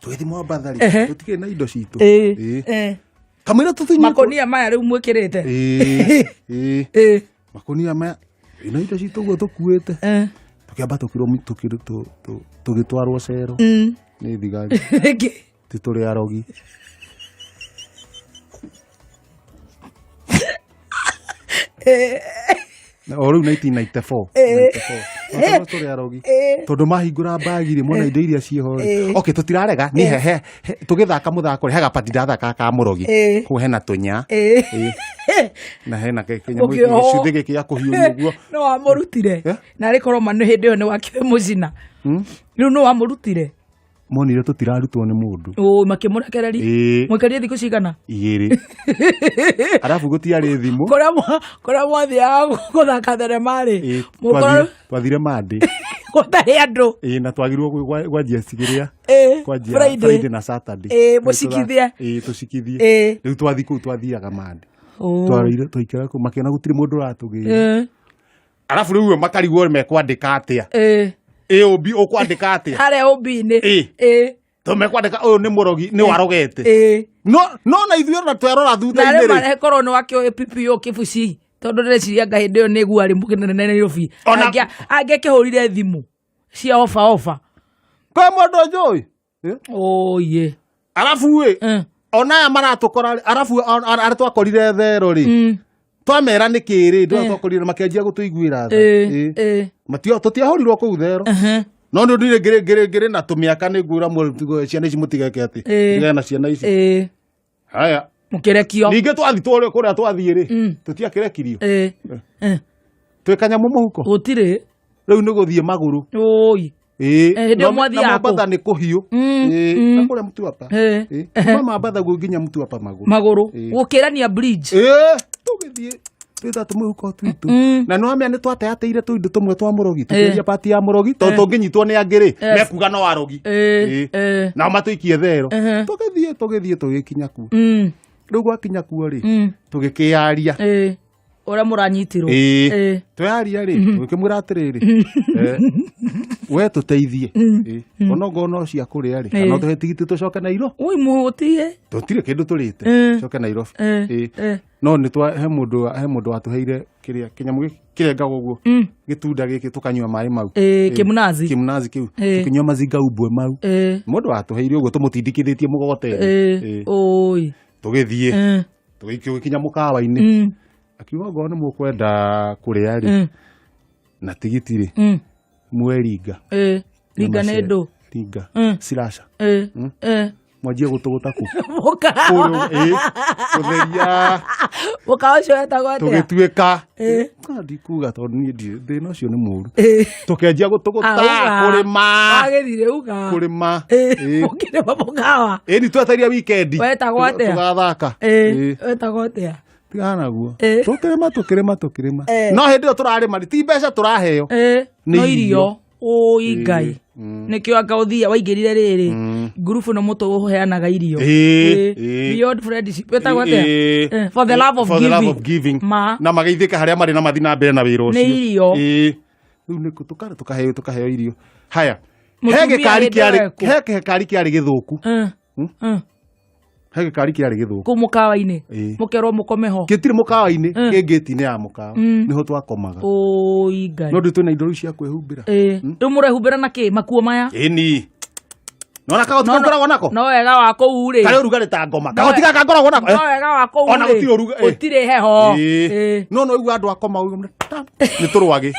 Tũgĩthiĩ Mombatha rĩ, tũtikĩrĩ na indo citũ. Ĩ. Kamũira tũtunyĩtwo. Makonia maya rĩu mwĩkĩrĩte. Ĩ, ĩ. Makonia maya ĩno indo citũ ũguo tũkuĩte. Tũkĩamba tũkĩrwo tũgĩtwarwo cero nĩ thigari. Nĩkĩ? Ti tũrĩ arogi. Na o rĩu 1994 94. Tondũ tũrĩ arogi, tondũ mahingũra mbagi rĩ, mona indo iria ciĩho rĩ. Okay, tũtirarega ni he tũgĩthaka mũthako rĩ, he gapati ndathakaga ka mũrogi. Kũu hena tũnya. Ĩ. Na hena kĩnyamũ Ũkĩohwo. gĩcuthĩ gĩkĩ gĩa kũhiũria ũguo. No wamũrutire. Eh? Na arĩ korwo ma nĩ hĩndĩ ĩyo nĩ wakĩrĩ mũcina. Rĩu no wamũrutire. Monire tũtirarutwo nĩ mũndũ. Ũ, makĩmũrekereria. Ĩ. Mũikarie thikũ cigana? 2. Arabu gũtiarĩ thimũ. Kũrĩa mwathiaga gũthaka thenema rĩ? Ĩ, Mũkorwo twathire Monday. Gũtarĩ andũ. Ĩ, na twagirwo gwanjia cigĩrĩa. Kwanjia Friday. Friday na Saturday. Ĩ, mũcikithie. Ĩ, tũcikithie. Ĩ. Rĩu twathi kũu twathiaga Monday. Ũ. Twarĩire twaikara kũu makĩona gũtirĩ mũndũ ũratũgĩra. Arabu rĩu makarigwo mekwandĩka atĩa. Ĩ, ũmbi ũkwandĩka atĩa? Harĩa ũmbi-inĩ. Ĩ. Tondũ mekwandĩka ũyũ nĩ mũrogi, nĩ warogete. No na ithuĩ ona twerora Na thutha-inĩ rĩ rĩ. marekorwo nĩ wakĩoĩ PPO kĩbuci, tondũ ndĩreciria nga hĩndĩ ĩyo nĩguo arĩ mũnene Nairobi. Angĩakĩhũrire thimũ cia oba oba. Kwĩ mũndũ njũĩ. Oye. Arabu ĩ, ona aya maratũkora rĩ, arabu arĩa twakorire thero rĩ, twamera nĩ kĩrĩ ndũ twakorire makĩanjia gũtũiguĩra tha. Ĩ. Tũtiahũrirwo kũu thero. No nĩ ũndũ ngĩrĩ na tũmĩaka nĩ ngwĩra ciana ici mũtigeke atĩ. Tigane na ciana ici. Haya. Mũkĩrekio. Ningĩ twathi tũrĩa kũrĩa twathiĩ rĩ, tũtiakĩrekirio. Twĩ kanyamũ mũhuko. Gũtirĩ. Rĩu nĩ gũthiĩ magũrũ. Oi. Ĩ, Hĩndĩ ĩyo na mwathiaga kũ? Mombatha nĩ kũhiũ. Ĩ, na kũrĩa Mtwapa. Ĩ, kuma Mambatha guo nginya Mtwapa magũrũ. Magũrũ. Ĩ. Gũkĩrania bridge. Ĩ, tũgĩthiĩ twĩta tũmĩhuko twitũ na nĩ wamenya nĩ twateateire tũindo tũmwe twa mũrogi, tũkĩendia pati ya mũrogi, tondũ tũngĩnyitwo nĩ angĩ rĩ, mekuga no arogi. Ĩ. Nao matũikie thero. Tũgĩthiĩ tũgĩthiĩ tũgĩkinya kuo. Rĩu gwakinya kuo rĩ, tũgĩkĩyaria. Ũrĩa mũranyitirwo. Ĩĩ. Ĩĩ. Tweyaria rĩ, tũgĩkĩmwĩra atĩrĩrĩ, we tũteithie. Ĩĩ. Onokorwo no cia kũrĩa rĩ, kana ũtũhe tigiti tũcoke Nairobi. Ui mũtie. Tũtirĩ kĩndũ tũrĩte. Coke Nairobi. Ĩĩ. No nĩ twa he mũndũ he mũndũ watũheire kĩrĩa kĩnyamũ gĩkĩ kĩrengagwo ũguo. Gĩtunda gĩkĩ tũkanyua maĩ mau. Ĩĩ, kĩmnazi. Kĩmnazi kĩu. Tũkĩnyua mazinga umbwe mau. Mũndũ watũheire ũguo tũmũtindĩkithĩtie mũgogoteni. Ĩĩ. Oi. Tũgĩthiĩ. Tũgĩkinya mũkawa-inĩ. Akiuga ongorwo nĩ mũkwenda kũrĩa rĩ, na tigiti rĩ, mweringa. Ĩĩ. Ringa nĩ ndũ. Ringa. Sirasha. Ĩĩ. Ĩĩ. Mwanjie gũtũgũta kũ? Mũkawa. Kũrĩa, ĩĩ. Gũtheria. Mũkawa ũcio wetagwo atĩa? Tũgĩtuĩka. Ĩĩ. Ah, ndikuga tondũ niĩ ndirĩ thĩna ũcio nĩ mũũru. Ĩĩ. Tũkĩanjia gũtũgũta Ah, uga. kũrĩma. Wagĩthire uga. Kũrĩma. Ĩĩ. Ĩĩ. Mũkĩrĩma mũkawa. Ĩĩ nĩ twetereire weekend. Wetagwo atĩa? Tũgathaka. Ĩĩ. Ĩĩ. Wetagwo atĩa? Tigana naguo. Ĩĩ. Tũkĩrĩma tũkĩrĩma tũkĩrĩma. Ĩĩ. No hĩndĩ ĩyo tũrarĩma rĩ, ti mbeca tũraheo. Ĩĩ. Nĩ No irio. irio. Ũi Ngai. Nĩkĩo anga ũthia waingĩrire rĩrĩ ngurubu no mũtũ ũheanaga irio. Ĩĩ, Ĩĩ. ĩĩ. Beyond friendship. Wetagwo atĩa? Ĩĩ. Ĩĩ, For the love of For the love giving. of giving. Ma. Na mageithĩka harĩa marĩ na mathiĩ na mbere na wĩra ũcio. Nĩ irio. Ĩĩ. Rĩu nĩ tũkara tũkaheo tũkaheo irio. Haya. He Mũtumia gĩkari hĩndĩ kĩarĩ ĩyo ekũ? he gĩkari kĩarĩ gĩthũku. He gĩkari kĩarĩ gĩthũku. Kũu mũkawa-inĩ. Ĩĩ. Mũkerwo mũkome ho. Gĩtirĩ mũkawa-inĩ, kĩ ngĩti-inĩ ya mũkawa. Nĩho twakomaga. Ũi Ngai. No ndũ twĩna indo rĩu cia kwĩhumbĩra. Ĩĩ. Rĩu mũrehumbĩra na kĩ? Makuo maya? Ĩni. Nona kagoti kau ngoragwo nako? No wega wa kũu rĩ. Karĩ ũrugarĩ ta ngoma. Kagoti gaka ngoragwo nako. No wega wa kũu Ona rĩ. gũtirĩ ũrugarĩ. Gũtirĩ heho. Ĩĩ. Ĩĩ. No no igua andũ akoma ũguo, tam, nĩ tũrwagĩ.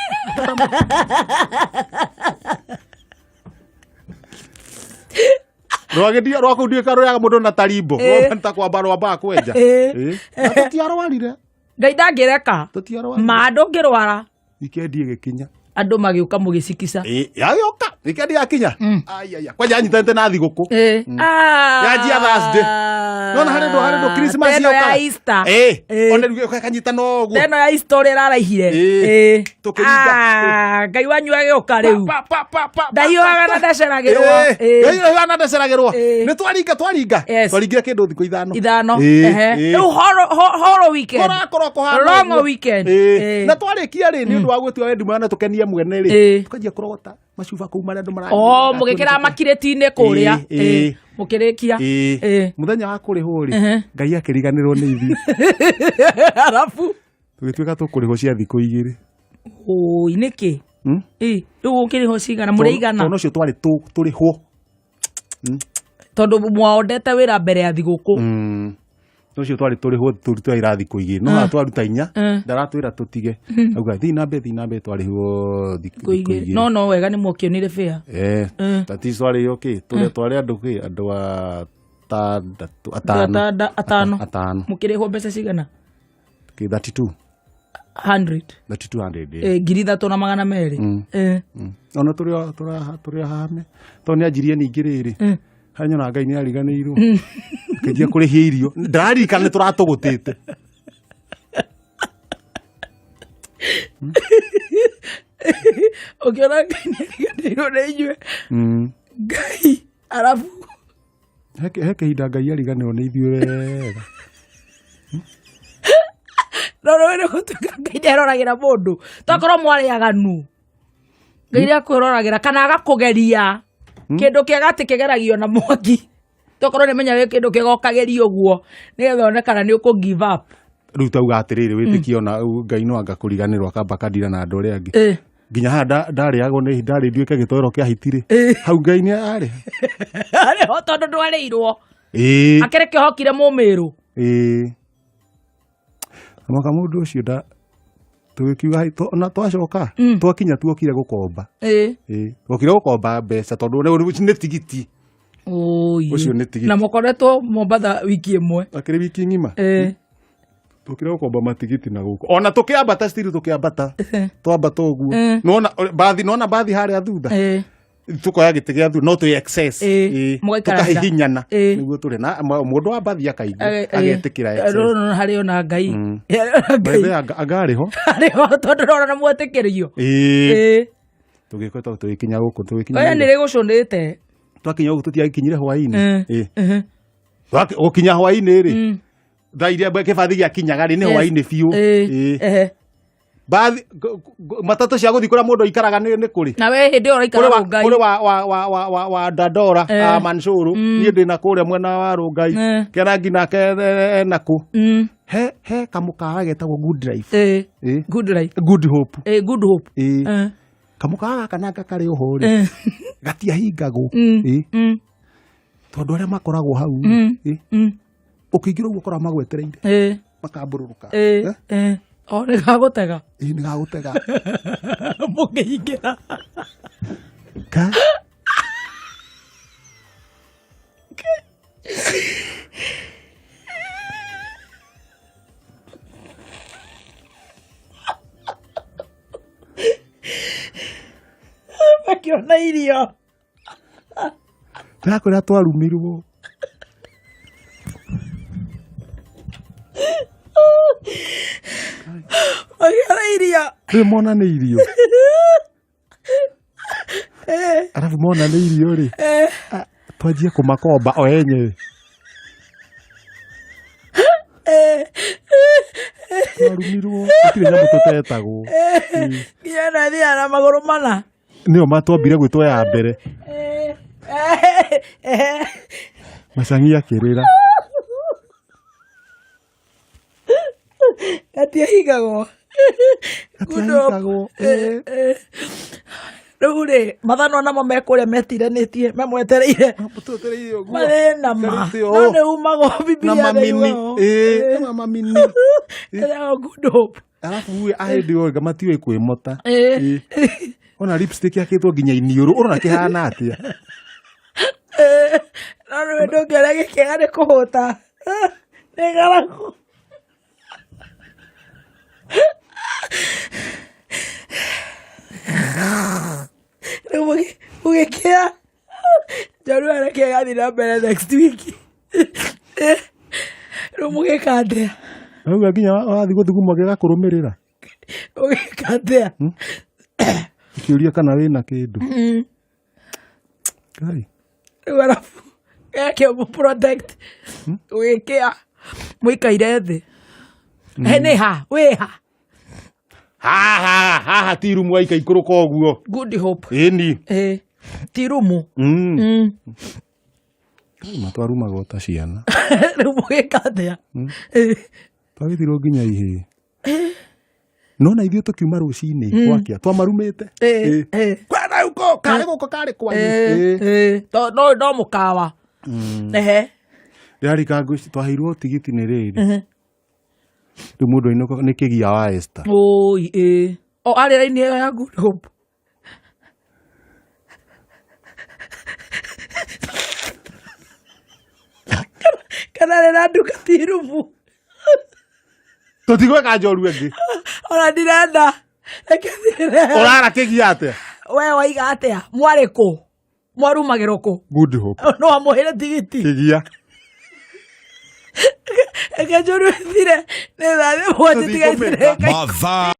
Rwagĩ ndio rwaku ndiũĩ kana rũrĩaga mũndũ na tarimbo. Ĩĩ. Rwa ta kwamba rwambaga kwenja. Ĩĩ. Ĩĩ. Na tũtiarwarire. Ngai ndangĩreka. Tũtiarwarire. Ma ndũngĩrwara. Wikendi ĩgĩkinya. Andũ magĩũka mũgĩcikica. Ĩĩ, yagĩũka. Wikendi yakinya. Ai ai. Kwanja yanyitanĩte na thigũkũ. Ĩĩ. Ah. Yanjia Thursday. Nona harĩ ndũ harĩ ndũ Christmas Teno ya yokaga. Easter. Ĩĩ. Ĩĩ. Ona rĩu ĩkanyitana ũguo. Teno ya Easter ũrĩa ĩraraihire. Ĩĩ. Ĩĩ. Tũkĩringa. Ah, Ngai wanyu agĩũka rĩu. Pa, pa, pa, pa, pa, Ndahiũhaga na ndaceragĩrwo. Ĩĩ. Ĩĩ. Ndahiũhaga na ndaceragĩrwo. Ĩĩ. Nĩ twaringa twaringa. Yes. Twaringire kĩndũ thikũ ithano. Ithano. Ĩĩ, Ehe. ĩĩ. Rĩu horo weekend. Kũrakorwo kũhana Long ũguo. weekend. Ĩĩ. Ĩĩ. Na twarĩkia rĩ nĩ ũndũ wa gwĩtua wendi mwega na tũkenie mwene rĩ. Ĩĩ. Tũkanjia kũrogota macuba kũu marĩa andũ maranyua. Oh, mũgĩkĩra makirĩti-inĩ kũrĩa. Ĩĩ, ĩĩ. Ĩĩ. Mũkĩrĩkia. Ĩĩ. Ĩĩ. Mũthenya wa kũrĩhwo rĩ, Ehe. Ngai akĩriganĩrwo nĩ ithuĩ. Arabu. Tũgĩtuĩka tũkũrĩhwo cia thikũ igĩrĩ. Oi, nĩkĩ? Ĩĩ, rĩu ũkĩrĩhwo cigana mũrĩ igana? Tondũ ũcio twarĩ tũrĩhwo. Tondũ mwaondete wĩra mbere ya thigũkũ. Ũcio twarĩ tũrĩhwo tũrutwo wĩra thikũ igĩrĩ. No haha twaruta inya, ndaratwĩra tũtige. Auga thiĩ na mbere, thiĩ na mbere twarĩhwo thikũ Thikũ igĩrĩ. igĩrĩ. No no wega nĩ mwakĩonire bĩa. Tati twarĩhwo kĩ? Tũrĩa twarĩ andũ kĩ? Andũ atandatũ, atano. Atano. Atano. Mũkĩrĩhwo mbeca cigana? Kĩ, 32. 100. 3200, ĩĩ. 3200. Ona tũrĩ o hame. Tondũ nĩ anjirie ningĩ rĩrĩ. Harĩa nyonaga Ngai nĩ ariganĩirwo. Akĩnjia kũrĩhia irio. Ndĩraririkana nĩ tũratũgũtĩte. Ũkĩona Ngai nĩ ariganĩirwo nĩ inyuĩ. Ngai arabu. He kĩhinda Ngai ariganĩrwo nĩ ithuĩ wega. No rĩu nĩ gũtuĩka Ngai nĩeroragĩra mũndũ. Tokorwo mwarĩ aganu. Ngai nĩakwĩroragĩra kana agakũgeria. Kĩndũ kĩega atĩ kĩgeragio na mwaki. Tokorwo nĩ menya wĩ kĩndũ kĩega ũkageria ũguo nĩgetha one kana nĩ ũkũ give up. Rĩu tauga atĩrĩrĩ wĩtĩkio na Ngai no anga kũriganĩrwo akamba akandira na andũ arĩa angĩ. Nginya haha ndarĩagwo nĩ ndarĩ nduĩke gĩtoero kĩa hiti rĩ. Hau Ngai nĩ arĩ. Arĩ ho tondũ ndwarĩirwo. Akĩrĩ kĩhokire mũmĩrũ. Mwaka mũndũ ũcio nda tũgĩkiuga hai, ona twacoka, twakinya tuokire gũkomba. Tuokire gũkomba mbeca tondũ nĩ tigiti. Oi. Ũcio nĩ tigiti. Na mũkoretwo Mombatha wiki ĩmwe. Akĩrĩ wiki ng'ima. Tukire gũkomba matigiti na gũkũ. Ona tũkĩambata still tũkĩambata. Twambata ũguo. Nĩwona bathi, nĩwona bathi harĩa thutha. Tukoya gĩtĩ gĩa thutha, no twĩ excess. Mũgaikarĩra. Tũkahihinyana. Nĩguo tũrĩ na mũndũ wa bathi akaigua, agetĩkĩra excess. No, no, harĩ ona Ngai. Harĩ ona Ngai. By the way, anga arĩ ho. Harĩ ho tondũ ndona nĩ mwetĩkĩrio. Tũgĩka tondũ tũgĩkinya gũkũ, tũgĩkinya Oya Nairobi. nĩ rĩgũcũnĩte. Twakinya gũkũ tũtiakinyire hwaĩ-inĩ. Gũkinya hwaĩ-inĩ rĩ. Thaa iria kĩbathi gĩakinyaga rĩ nĩ Yes. hwainĩ biũ. Ĩĩ. Ĩĩ. Ehe. Bathi matatũ cia gũthiĩ kũrĩa mũndũ aikaraga nĩ kũrĩ. Na we hĩndĩ ĩyo ũraikara Kũrĩ wa Rũngai. kũrĩ wa wa wa wa wa, wa Dandora Eh. a Mansuru niĩ ndĩ na kũrĩa mwena wa Rũngai Eh. Kĩarangi nake ena kũ Mm. he kamũkawa getagwo Good Life. Ĩĩ. Ĩĩ. Good life. Good Hope. Ĩĩ, good hope. Ĩĩ. Eh. Kamũkawa gaka nanga karĩ oho rĩ Eh. gatiahingagwo. Mm. Ĩĩ. Mm. Tondũ arĩa makoragwo hau rĩ, Mm. ĩĩ, Mm. ũkĩingĩra ũguo ũkoraga magwetereire Ĩĩ. makambũrũrũka. Ĩĩ. Eh? Ĩĩ. O nĩ gagũtega. Ĩĩ nĩ gagũtega. Mũkĩingĩra. Ka Makĩona irio. Ndĩrakwĩra twarumirwo. Makĩona irio. Rĩu mona nĩ irio. Arabu mona nĩ irio rĩ. Ah, twanjie kũmakomba o enyewe. Twarumirwo. Gũtirĩ nyamũ tũtetagwo. Nginya na thiaga na magũrũ mana. Nĩo matwambire gwĩtwo ya mbere. Macang'i akĩrĩra. Gatiahingagwo. Gatiahingagwo. Ĩĩ. Rĩu rĩ, mathanwa namo me kũrĩa metiranĩtie, memwetereire. Twetereire ũguo. Marĩ na ma. Ikarĩte ũũ. No nĩ umagwo Na Bibilia nĩ mamini. yugagwo. Ĩĩ, na mamini. Ĩragwo good hope. Arabu ahĩndĩ ĩyo matiũĩ kwĩmota. Ĩĩ. Ĩĩ. Ona lipstick yakĩtwo nginya iniũrũ ũrona kĩhana atĩa? No rĩu ndũngĩona gĩkĩega nĩ kũhũta. Nĩ ng'aragu. Rĩu mũgĩkĩa njorua reke ĩgathiĩ na mbere next week. Rĩu mũgĩka atĩa? Rĩu nginya wathiĩ gũthugumwo gĩgakũrũmĩrĩra. Ũgĩka atĩa? Ũkĩũria kana wĩna kĩndũ. Ngai. Rĩu arabu gake protect ũgĩkĩa mũikaire thĩ. He nĩ ha? Wĩ ha? Haha haha ti rumu waika ikũrũka ũguo. Good hope. Ĩni. Ĩĩ. Ti rumu. Mm. Mm. Matwarumagwo ta ciana. Rĩu mũgĩka atĩa? Ĩĩ. Twagĩtirwo nginya ihĩĩ. No na ithuĩ tũkiuma rũcinĩ gwakĩa twamarumĩte. Ĩĩ. Ĩĩ. Kwenda uko karĩ gũkũ karĩ kwanyu. Ĩĩ. Ĩĩ. Ĩĩ. No no mũkawa. Ehe. Ndĩrarika ngwĩci twaheirwo tigiti nĩ rĩrĩ. Rĩu mũndũ ainũka nĩ kĩgia wa Esther. Oi, ĩĩ. O arĩ raini ĩyo ya Good Hope. Kana arĩ na nduka ti rumu. Tũtigwĩka njoru ĩngĩ. Ona ndirenda. Reke thirĩre. Ũrara kĩgia atĩa? We waiga atĩa? Mwarĩ kũ? Mwarumagĩrwo kũ? Good Hope. No amũhĩre tigiti. Kĩgia. Reke njũru ĩthire. Nĩ thaa 7 tiga ithire. Mathaa.